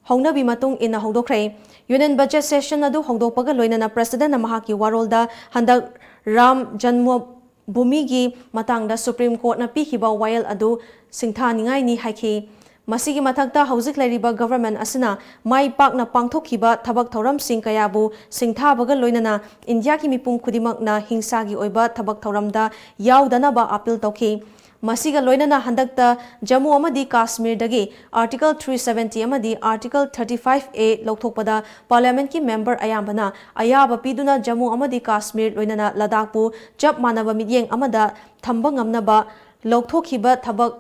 ꯍꯧꯅꯕꯤ ꯃꯇꯨꯡ ꯏꯟꯅ ꯍꯧꯗꯣꯛꯈ꯭ꯔꯦ꯫ Union Budget Session ꯑꯗꯨ ꯍꯧꯗꯣꯛꯄꯒ ꯂꯣꯏꯅꯅ President ꯅ ꯃꯍꯥꯛꯀꯤ ꯋꯥꯔꯣꯜꯗ ꯍꯟꯗꯛ ꯔꯥꯝ ꯖꯟꯃ ꯚꯨꯃꯤꯒꯤ ꯃꯇꯥꯡꯗ Supreme Court ꯅ ꯄꯤꯈꯤꯕ ꯋꯥꯌꯦꯜ ꯑꯗꯨ ꯁꯤꯡꯊꯥꯅꯤꯡꯉꯥꯏꯅꯤ ꯍꯥꯏꯈꯤ꯫ ꯃꯁꯤꯒꯤ ꯃꯊꯛꯇ ꯍꯧꯖꯤꯛ ꯂꯩꯔꯤꯕ government ꯑꯁꯤꯅ ꯃꯥꯏ ꯄꯥꯛꯅ ꯄꯥꯡꯊꯣꯛꯈꯤꯕ ꯊꯕꯛ ꯊꯧꯔꯝꯁꯤꯡ ꯀꯌꯥꯕꯨ ꯁꯤꯡꯊꯥꯕꯒ ꯂꯣꯏꯅꯅ ꯏꯟꯗꯤꯌꯥꯒꯤ ꯃꯤꯄꯨꯝ ꯈꯨꯗꯤꯡꯃꯛꯅ ꯍꯤꯡꯁꯥꯒꯤ ꯑꯣꯏꯕ ꯊꯕꯛ ꯊꯧꯔꯝꯗ ꯌꯥꯎꯗꯅꯕ appeal ꯇꯧꯈꯤ꯫ ꯃꯁꯤꯒ ꯂꯣꯏꯅꯅ ꯍꯟꯗꯛꯇ ꯖꯝꯃꯨ ꯑꯃꯗꯤ ꯀꯥꯁꯃꯤꯔꯗꯒꯤ Article three seventy ꯑꯃꯗꯤ Article thirty five A ꯂꯧꯊꯣꯛꯄꯗ Parliamentꯀꯤ member ꯑꯌꯥꯝꯕꯅ ꯑꯌꯥꯕ ꯄꯤꯗꯨꯅ ꯖꯝꯃꯨ ꯑꯃꯗꯤ ꯀꯥꯁꯃꯤꯔ ꯂꯣꯏꯅꯅ ꯂꯗꯥꯈꯄꯨ ꯆꯞ ꯃꯥꯟꯅꯕ ꯃꯤꯠꯌꯦꯡ ꯑꯃꯗ ꯊꯝꯕ ꯉꯝꯅꯕ ꯂꯧꯊꯣꯛꯈꯤꯕ ꯊꯕꯛ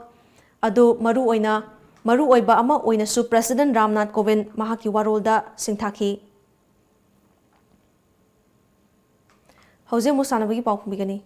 ꯑꯗꯨ ꯃꯔꯨꯑꯣꯏꯅ, ꯃꯔꯨꯑꯣꯏꯕ ꯑꯃ ꯑꯣꯏꯅꯁꯨ President ꯔꯥꯝꯅꯥꯊ ꯀꯣꯕꯤꯟꯗ ꯃꯍꯥꯛꯀꯤ ꯋꯥꯔꯣꯜꯗ ꯁꯤꯡꯊꯥꯈꯤ꯫ ꯍꯧꯖꯤꯛ ꯑꯃꯨꯛ ꯁꯥꯟꯅꯕꯒꯤ ꯄꯥꯎ ꯐꯣꯡꯕꯤꯒꯅꯤ꯫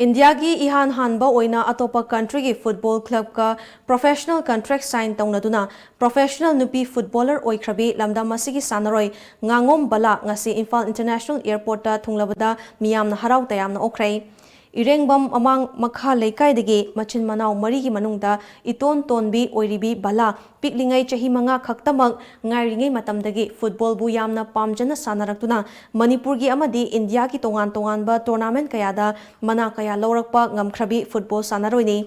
ꯏꯟꯗꯤꯌꯥꯒꯤ ꯏꯍꯥꯟ ꯍꯥꯟꯕ ꯑꯣꯏꯅ ꯑꯇꯣꯞꯄ countryꯒꯤ football clubꯀ professional contract sign ꯇꯧꯅꯗꯨꯅ professional ꯅꯨꯄꯤ footballer ꯑꯣꯏꯈ꯭ꯔꯕꯤ ꯂꯝꯗꯝ ꯑꯁꯤꯒꯤ ꯁꯥꯟꯅꯔꯣꯏ ꯉꯥꯉꯣꯝ ꯕꯂꯥ ꯉꯁꯤ ꯏꯝꯐꯥꯜ International Airportꯇ ꯊꯨꯡꯂꯕꯗ ꯃꯤꯌꯥꯝꯅ ꯍꯔꯥꯎ ꯇꯌꯥꯝꯅ ꯑꯣꯛꯈ꯭ꯔꯦ꯫ ꯏꯔꯦꯡꯕꯝ ꯑꯃꯥꯡ ꯃꯈꯥ ꯂꯩꯀꯥꯏꯗꯒꯤ ꯃꯆꯤꯟ ꯃꯅꯥꯎ ꯃꯔꯤꯒꯤ ꯃꯅꯨꯡꯗ ꯏꯇꯣꯟ ꯇꯣꯟꯕꯤ ꯑꯣꯏꯔꯤꯕꯤ ꯕꯂꯥ ꯄꯤꯛꯂꯤꯉꯩ ꯆꯍꯤ ꯃꯉꯥ ꯈꯛꯇꯃꯛ ꯉꯥꯏꯔꯤꯉꯩ ꯃꯇꯝꯗꯒꯤ footballꯕꯨ ꯌꯥꯝꯅ ꯄꯥꯝꯖꯅ ꯁꯥꯟꯅꯔꯛꯇꯨꯅ ꯃꯅꯤꯄꯨꯔꯒꯤ ꯑꯃꯗꯤ ꯏꯟꯗꯤꯌꯥꯒꯤ ꯇꯣꯉꯥꯟ ꯇꯣꯉꯥꯟꯕ tournament ꯀꯌꯥꯗ ꯃꯅꯥ ꯀꯌꯥ ꯂꯧꯔꯛꯄ ꯉꯝꯈ꯭ꯔꯕꯤ football ꯁꯥꯟꯅꯔꯣꯏꯅꯤ꯫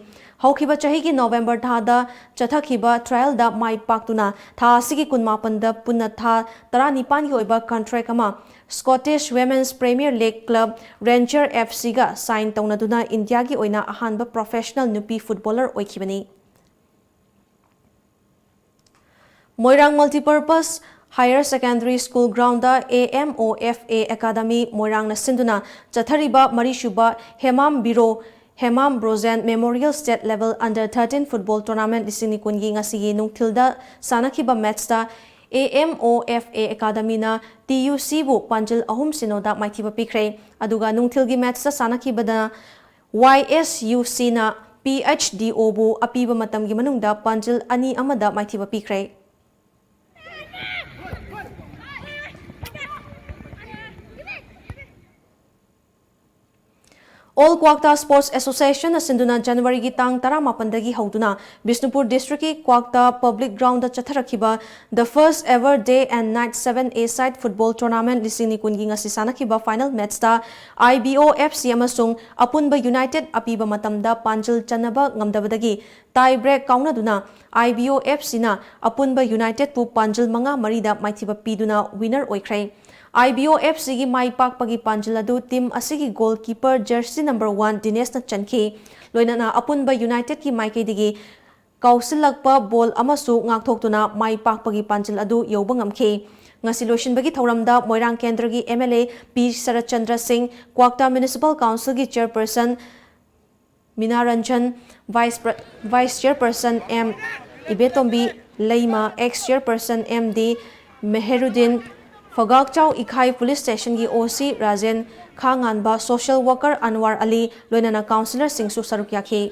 ꯍꯧꯈꯤꯕ ꯆꯍꯤꯒꯤ November ꯊꯥꯗ ꯆꯠꯊꯈꯤꯕ trialꯗ ꯃꯥꯏ ꯄꯥꯛꯇꯨꯅ ꯊꯥ ꯑꯁꯤꯒꯤ ꯀꯨꯟꯃꯥꯄꯟꯗ ꯄꯨꯟꯅ ꯊꯥ ꯇꯔꯥꯅꯤꯄꯥꯟꯒꯤ ꯑꯣꯏꯕ contract ꯑꯃ Scottish Women's Premier League club Rangers FCꯒ sign ꯇꯧꯅꯗꯨꯅ ꯏꯟꯗꯤꯌꯥꯒꯤ ꯑꯣꯏꯅ ꯑꯍꯥꯟꯕ professional ꯅꯨꯄꯤ footballer ꯑꯣꯏꯈꯤꯕꯅꯤ꯫ ꯃꯣꯏꯔꯥꯡ Multipurpose Higher Secondary School groundꯗ AMOFA Academy ꯃꯣꯏꯔꯥꯡꯅ ꯁꯤꯟꯗꯨꯅ ꯆꯠꯊꯔꯤꯕ ꯃꯔꯤꯁꯨꯕ Hemam ꯕꯤꯔꯣ Hemam Brojen Memorial State Level Under thirteen Football Tournament ꯂꯤꯁꯤꯡ ꯑꯅꯤ ꯀꯨꯟꯒꯤ ꯉꯁꯤꯒꯤ ꯅꯨꯡꯊꯤꯜꯗ ꯁꯥꯟꯅꯈꯤꯕ matchꯇ AMOFA Academyꯅ TUCꯕꯨ ꯄꯥꯟꯖꯤꯜ ꯑꯍꯨꯝ ꯁꯤꯅꯣꯗ ꯃꯥꯏꯊꯤꯕ ꯄꯤꯈ꯭ꯔꯦ꯫ ꯑꯗꯨꯒ ꯅꯨꯡꯊꯤꯜꯒꯤ matchꯇ ꯁꯥꯟꯅꯈꯤꯕꯗ YSUCꯅ PHDOꯕꯨ ꯑꯄꯤꯕ ꯃꯇꯝꯒꯤ ꯃꯅꯨꯡꯗ ꯄꯥꯟꯖꯤꯜ ꯑꯅꯤ ꯑꯃꯗ ꯃꯥꯏꯊꯤꯕ ꯄꯤꯈ꯭ꯔꯦ꯫ All Kwakta Sports Association ꯅ ꯁꯤꯟꯗꯨꯅ January ꯒꯤ ꯇꯥꯡ ꯇꯔꯥꯃꯥꯄꯟꯗꯒꯤ ꯍꯧꯗꯨꯅ ꯕꯤꯁꯅꯨꯄꯨꯔ district ꯀꯤ ꯀ꯭ꯋꯥꯛꯇꯥ public ground the ꯆꯠꯊꯔꯛꯈꯤꯕ The First Ever Day and Night Seven A Side Football Tournament ꯂꯤꯁꯤꯡ ꯑꯅꯤ ꯀꯨꯟꯒꯤ ꯉꯁꯤ ꯁꯥꯟꯅꯈꯤꯕ final match ꯇ I B O F C ꯑꯃꯁꯨꯡ ꯑꯄꯨꯟꯕ United ꯑꯄꯤꯕ ꯃꯇꯝꯗ ꯄꯥꯟꯖꯤꯜ ꯆꯟꯅꯕ ꯉꯝꯗꯕꯗꯒꯤ tie break ꯀꯥꯎꯅꯗꯨꯅ I B O F C ꯅ ꯑꯄꯨꯟꯕ United ꯄꯨ ꯄꯥꯟꯖꯤꯜ ꯃꯉꯥ ꯃꯔꯤꯗ ꯃꯥꯏꯊꯤꯕ ꯄꯤꯗꯨꯅ winner ꯑꯣꯏꯈ꯭ꯔꯦ꯫ I B O F C ꯒꯤ ꯃꯥꯏ ꯄꯥꯛꯄꯒꯤ ꯄꯥꯟꯖꯤꯜ ꯑꯗꯨ team ꯑꯁꯤꯒꯤ goalkeeper jersey number one ꯗꯤꯅꯦꯁꯅ ꯆꯟꯈꯤ꯫ ꯂꯣꯏꯅꯅ ꯑꯄꯨꯟꯕ United ꯀꯤ ꯃꯥꯏꯀꯩꯗꯒꯤ ꯀꯥꯎꯁꯤꯜꯂꯛꯄ ball ꯑꯃꯁꯨ ꯉꯥꯛꯊꯣꯛꯇꯨꯅ ꯃꯥꯏ ꯄꯥꯛꯄꯒꯤ ꯄꯥꯟꯖꯤꯜ ꯑꯗꯨ ꯌꯧꯕ ꯉꯝꯈꯤ꯫ ꯉꯁꯤ ꯂꯣꯏꯁꯤꯟꯕꯒꯤ ꯊꯧꯔꯝꯗ ꯃꯣꯏꯔꯥꯡ ꯀꯦꯟꯗ꯭ꯔꯒꯤ M L A ꯄꯤ ꯁꯔꯠꯆꯟꯗ꯭ꯔ ꯁꯤꯡ, ꯀ꯭ꯋꯥꯛꯇꯥ Municipal Council ꯒꯤ chairperson ꯃꯤꯅꯥ Ranjan, vice pre-, vice chairperson M ꯏꯕꯦꯇꯣꯝꯕꯤ ꯂꯩꯃ, ex chairperson M D ꯃꯦꯍꯦꯔꯨꯗꯤꯟ, ꯐꯒꯥꯛꯆꯥꯎ ꯏꯈꯥꯏ police station ꯒꯤ O C Rajen ꯈꯥꯉꯥꯟꯕ, social worker ꯑꯟꯋꯥꯔ ꯑꯂꯤ, ꯂꯣꯏꯅꯅ councillor ꯁꯤꯡꯁꯨ ꯁꯔꯨꯛ ꯌꯥꯈꯤ꯫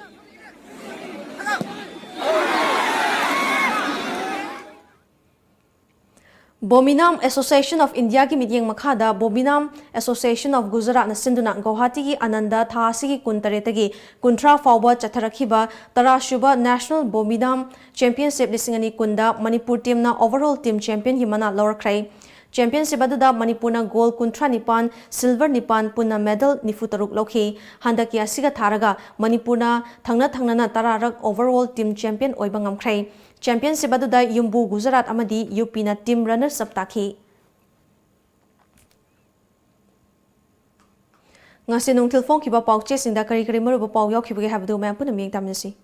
Bominam Association of India ꯒꯤ ꯃꯤꯠꯌꯦꯡ ꯃꯈꯥꯗ Bominam Association of Gujarat ꯅ ꯁꯤꯟꯗꯨꯅ ꯒꯧꯍꯥꯇꯤꯒꯤ ꯑꯅꯟꯗ ꯊꯥ ꯑꯁꯤꯒꯤ ꯀꯨꯟꯇꯔꯦꯠꯇꯒꯤ ꯀꯨꯟꯊ꯭ꯔꯥ ꯐꯥꯎꯕ ꯆꯠꯊꯔꯛꯈꯤꯕ ꯇꯔꯥꯁꯨꯕ National Bominam Championship ꯂꯤꯁꯤꯡ ꯑꯅꯤ ꯀꯨꯟꯗ ꯃꯅꯤꯄꯨꯔ team ꯅ overall team champion ꯒꯤ ꯃꯅꯥ ꯂꯧꯔꯛꯈ꯭ꯔꯦ꯫ Championship ꯑꯗꯨꯗ ꯃꯅꯤꯄꯨꯔꯅ gold ꯀꯨꯟꯊ꯭ꯔꯥ ꯅꯤꯄꯥꯟ, silver ꯅꯤꯄꯥꯟ, ꯄꯨꯟꯅ medal ꯅꯤꯐꯨ ꯇꯔꯨꯛ ꯂꯧꯈꯤ꯫ ꯍꯟꯗꯛꯀꯤ ꯑꯁꯤꯒ ꯊꯥꯔꯒ ꯃꯅꯤꯄꯨꯔꯅ ꯊꯪꯅ ꯊꯪꯅꯅ ꯇꯔꯥꯔꯛ overall team champion ꯑꯣꯏꯕ ꯉꯝꯈ꯭ꯔꯦ꯫ Championship ꯑꯗꯨꯗ ꯌꯨꯝꯕꯨ ꯒꯨꯖꯔꯥꯠ ꯑꯃꯗꯤ ꯌꯨ ꯄꯤꯅ team runners up ꯇꯥꯈꯤ꯫ ꯉꯁꯤ ꯅꯨꯡꯊꯤꯜ ꯐꯣꯡꯈꯤꯕ ꯄꯥꯎꯆꯦꯁꯤꯡꯗ ꯀꯔꯤ ꯀꯔꯤ ꯃꯔꯨꯑꯣꯏꯕ ꯄꯥꯎ ꯌꯥꯎꯈꯤꯕꯒꯦ ꯍꯥꯏꯕꯗꯨ ꯃꯌꯥꯝ ꯄꯨꯟꯅ ꯃꯤꯠꯌꯦꯡ ꯇꯥꯃꯤꯟꯅꯁꯤ꯫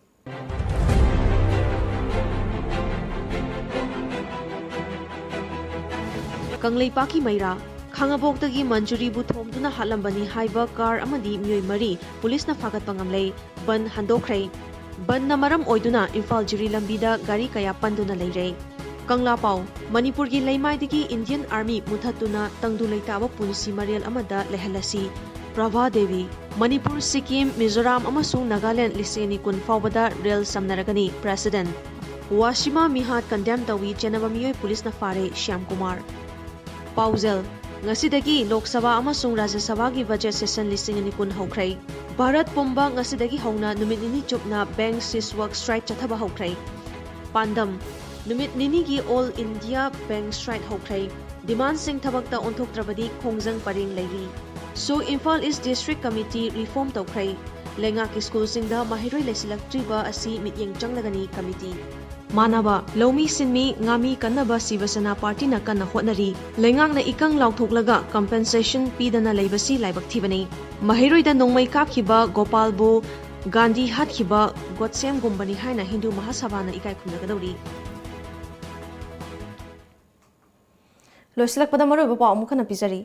ꯀꯪꯂꯩꯄꯥꯛꯀꯤ ꯃꯩꯔꯥ, ꯈꯥꯉꯕꯣꯛꯇꯒꯤ ꯃꯟꯖꯨꯔꯤꯕꯨ ꯊꯣꯝꯗꯨꯅ ꯍꯥꯠꯂꯝꯕꯅꯤ ꯍꯥꯏꯕ car ꯑꯃꯗꯤ ꯃꯤꯑꯣꯏ ꯃꯔꯤ ꯄꯨꯂꯤꯁꯅ ꯐꯥꯒꯠꯄ ꯉꯝꯂꯦ꯫ ꯕꯟ ꯍꯟꯗꯣꯛꯈ꯭ꯔꯦ꯫ ꯕꯟꯅ ꯃꯔꯝ ꯑꯣꯏꯗꯨꯅ ꯏꯝꯐꯥꯜ ꯖꯤꯔꯤ ꯂꯝꯕꯤꯗ ꯒꯥꯔꯤ ꯀꯌꯥ ꯄꯟꯗꯨꯅ ꯂꯩꯔꯦ꯫ ꯀꯪꯂꯥ ꯄꯥꯎ, ꯃꯅꯤꯄꯨꯔꯒꯤ ꯂꯩꯃꯥꯏꯗꯒꯤ Indian Army ꯃꯨꯊꯠꯇꯨꯅ ꯇꯪꯗꯨ ꯂꯩꯇꯥꯕ ꯄꯨꯟꯁꯤ ꯃꯔꯦꯜ ꯑꯃꯗ ꯂꯩꯍꯜꯂꯁꯤ꯫ ꯄ꯭ꯔꯚꯥ ꯗꯦꯕꯤ, ꯃꯅꯤꯄꯨꯔ, ꯁꯤꯛꯀꯤꯝ, ꯃꯤꯖꯣꯔꯥꯝ ꯑꯃꯁꯨꯡ ꯅꯥꯒꯥꯂꯦꯟꯗ ꯂꯤꯁꯤꯡ ꯑꯅꯤ ꯀꯨꯟ ꯐꯥꯎꯕꯗ ꯔꯦꯜ ꯁꯝꯅꯔꯒꯅꯤ꯫ President꯫ ꯋꯥꯁꯤꯃꯥ ꯃꯤꯍꯥꯠ condemn ꯇꯧꯏ, ꯆꯦꯟꯅꯕ ꯃꯤꯑꯣꯏ ꯄꯨꯂꯤꯁꯅ ꯐꯥꯔꯦ, ꯁ꯭ꯌꯥꯝ ꯀꯨꯃꯥꯔ꯫ ꯄꯥꯎꯖꯦꯜ, ꯉꯁꯤꯗꯒꯤ ꯂꯣꯛ ꯁꯚꯥ ꯑꯃꯁꯨꯡ ꯔꯥꯖ꯭ꯌ ꯁꯚꯥꯒꯤ ꯕꯖꯦꯠ ꯁꯦꯁꯟ ꯂꯤꯁꯤꯡ ꯑꯅꯤ ꯀꯨꯟ ꯍꯧꯈ꯭ꯔꯦ꯫ ꯚꯥꯔꯠ ꯄꯨꯝꯕ ꯉꯁꯤꯗꯒꯤ ꯍꯧꯅ ꯅꯨꯃꯤꯠ ꯅꯤꯅꯤ ꯆꯨꯞꯅ ꯕꯦꯡꯛ ꯁꯤꯁ ꯋꯥꯛ ꯁ꯭ꯇ꯭ꯔꯥꯏꯛ ꯆꯠꯊꯕ ꯍꯧꯈ꯭ꯔꯦ꯫ ꯄꯥꯟꯗꯝ: ꯅꯨꯃꯤꯠ ꯅꯤꯅꯤꯒꯤ ꯑꯣꯜ ꯏꯟꯗꯤꯌꯥ ꯕꯦꯡꯛ ꯁ꯭ꯇ꯭ꯔꯥꯏꯛ ꯍꯧꯈ꯭ꯔꯦ꯫ ꯗꯤꯃꯥꯟꯁꯤꯡ ꯊꯕꯛꯇ ꯑꯣꯟꯊꯣꯛꯇ꯭ꯔꯕꯗꯤ ꯈꯣꯡꯖꯪ ꯄꯔꯦꯡ ꯂꯩꯔꯤ꯫ ꯁꯣ ꯏꯝꯐꯥꯜ ꯏꯁ ꯗꯤꯁꯇ꯭ꯔꯤꯛ ꯀꯃꯤꯇꯤ ꯔꯤꯐꯣꯔꯝ ꯇꯧꯈ꯭ꯔꯦ꯫ ꯂꯩꯉꯥꯛꯀꯤ ꯁ꯭ꯀꯨꯜꯁꯤꯡꯗ ꯃꯍꯩꯔꯣꯏ ꯂꯩꯁꯤꯜꯂꯛꯇ꯭ꯔꯤꯕ ꯑꯁꯤ ꯃꯤꯠꯌꯦꯡ ꯆꯪꯂꯒꯅꯤ ꯀꯃꯤꯇꯤ꯫ ꯃꯥꯟꯅꯕ ꯂꯧꯃꯤ ꯁꯤꯟꯃꯤ ꯉꯥꯃꯤ ꯀꯟꯅꯕ ꯁꯤꯕ ꯁꯦꯅꯥ ꯄꯥꯔꯇꯤꯅ ꯀꯟꯅ ꯍꯣꯠꯅꯔꯤ꯫ ꯂꯩꯉꯥꯛꯅ ꯏꯀꯪ ꯂꯥꯎꯊꯣꯛꯂꯒ ꯀꯝꯄꯦꯟꯁꯦꯁꯟ ꯄꯤꯗꯅ ꯂꯩꯕꯁꯤ ꯂꯥꯏꯕꯛ ꯊꯤꯕꯅꯤ꯫ ꯃꯍꯩꯔꯣꯏꯗ ꯅꯣꯡꯃꯩ ꯀꯥꯞꯈꯤꯕ ꯒꯣꯄꯥꯜꯕꯨ ꯒꯥꯟꯙꯤ ꯍꯥꯠꯈꯤꯕ ꯒꯣꯗꯁꯦꯝꯒꯨꯝꯕꯅꯤ ꯍꯥꯏꯅ ꯍꯤꯟꯗꯨ ꯃꯍꯥꯁꯚꯥꯅ ꯏꯀꯥꯏ ꯈꯨꯝꯅꯒꯗꯧꯔꯤ꯫ ꯂꯣꯏꯁꯤꯜꯂꯛꯄꯗ ꯃꯔꯨꯑꯣꯏꯕ ꯄꯥꯎ ꯑꯃꯨꯛ ꯍꯟꯅ ꯄꯤꯖꯔꯤ꯫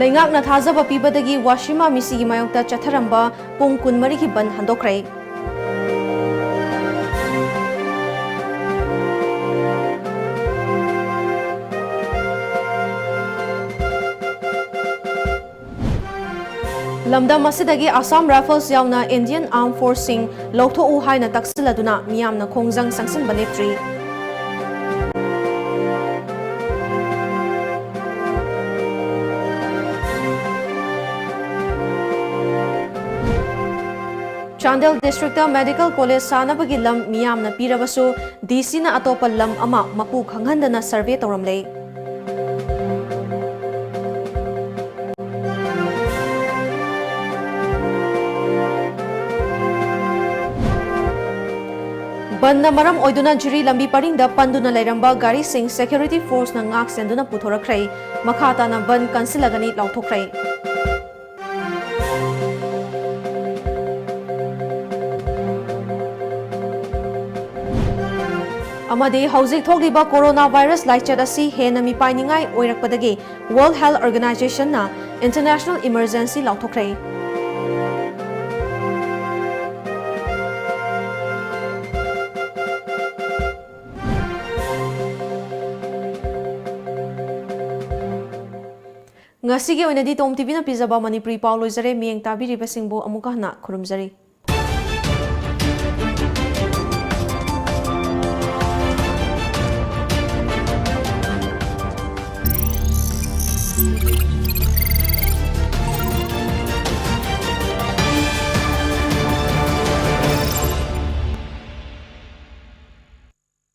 ꯂꯩꯉꯥꯛꯅ ꯊꯥꯖꯕ ꯄꯤꯕꯗꯒꯤ ꯋꯥꯁꯤꯃꯥ ꯃꯤꯁꯤꯒꯤ ꯃꯥꯌꯣꯛꯇ ꯆꯠꯊꯔꯝꯕ ꯄꯨꯡ ꯀꯨꯟꯃꯔꯤꯒꯤ ꯕꯟ ꯍꯟꯗꯣꯛꯈ꯭ꯔꯦ꯫ ꯂꯝꯗꯝ ꯑꯁꯤꯗꯒꯤ ꯑꯁꯥꯝ ꯔꯥꯏꯐꯜꯁ ꯌꯥꯎꯅ ꯏꯟꯗꯤꯌꯟ ꯑꯥꯔꯝ ꯐꯣꯔꯁꯁꯤꯡ ꯂꯧꯊꯣꯛꯎ ꯍꯥꯏꯅ ꯇꯛꯁꯤꯜꯂꯗꯨꯅ ꯃꯤꯌꯥꯝꯅ ꯈꯣꯡꯖꯪ ꯆꯪꯁꯤꯟꯕ ꯂꯦꯞꯇ꯭ꯔꯤ꯫ ꯆꯥꯟꯗꯦꯜ ꯗꯤꯁꯇ꯭ꯔꯤꯛꯇ ꯃꯦꯗꯤꯀꯦꯜ ꯀꯣꯂꯦꯖ ꯁꯥꯅꯕꯒꯤ ꯂꯝ ꯃꯤꯌꯥꯝꯅ ꯄꯤꯔꯕꯁꯨ, ꯗꯤ ꯁꯤꯅ ꯑꯇꯣꯞꯄ ꯂꯝ ꯑꯃ ꯃꯄꯨ ꯈꯪꯍꯟꯗꯅ ꯁꯔꯚꯦ ꯇꯧꯔꯝꯂꯦ꯫ ꯕꯟꯗ ꯃꯔꯝ ꯑꯣꯏꯗꯨꯅ ꯖꯤꯔꯤ ꯂꯝꯕꯤ ꯄꯔꯤꯡꯗ ꯄꯟꯗꯨꯅ ꯂꯩꯔꯝꯕ ꯒꯥꯔꯤꯁꯤꯡ ꯁꯦꯀ꯭ꯌꯨꯔꯤꯇꯤ ꯐꯣꯔꯁꯅ ꯉꯥꯛ ꯁꯦꯟꯗꯨꯅ ꯄꯨꯊꯣꯔꯛꯈ꯭ꯔꯦ꯫ ꯃꯈꯥ ꯇꯥꯅ ꯕꯟꯗ ꯀꯟꯁꯤꯜꯂꯒꯅꯤ ꯂꯥꯎꯊꯣꯛꯈ꯭ꯔꯦ꯫ ꯑꯃꯗꯤ ꯍꯧꯖꯤꯛ ꯊꯣꯛꯂꯤꯕ ꯀꯣꯔꯣꯅꯥ ꯚꯥꯏꯔꯁ ꯂꯥꯏꯆꯠ ꯑꯁꯤ ꯍꯦꯟꯅ ꯃꯤꯄꯥꯏꯅꯤꯡꯉꯥꯏ ꯑꯣꯏꯔꯛꯄꯗꯒꯤ World Health Organizationꯅ international emergency ꯂꯥꯎꯊꯣꯛꯈ꯭ꯔꯦ꯫ ꯉꯁꯤꯒꯤ ꯑꯣꯏꯅꯗꯤ ꯇꯣꯝ ꯇꯤꯚꯤꯅ ꯄꯤꯖꯕ ꯃꯅꯤꯄꯨꯔꯤ ꯄꯥꯎ ꯂꯣꯏꯖꯔꯦ꯫ ꯃꯤꯠꯌꯦꯡ ꯇꯥꯕꯤꯔꯤꯕꯁꯤꯡꯕꯨ ꯑꯃꯨꯛꯀ ꯍꯟꯅ ꯈꯨꯔꯨꯝꯖꯔꯤ꯫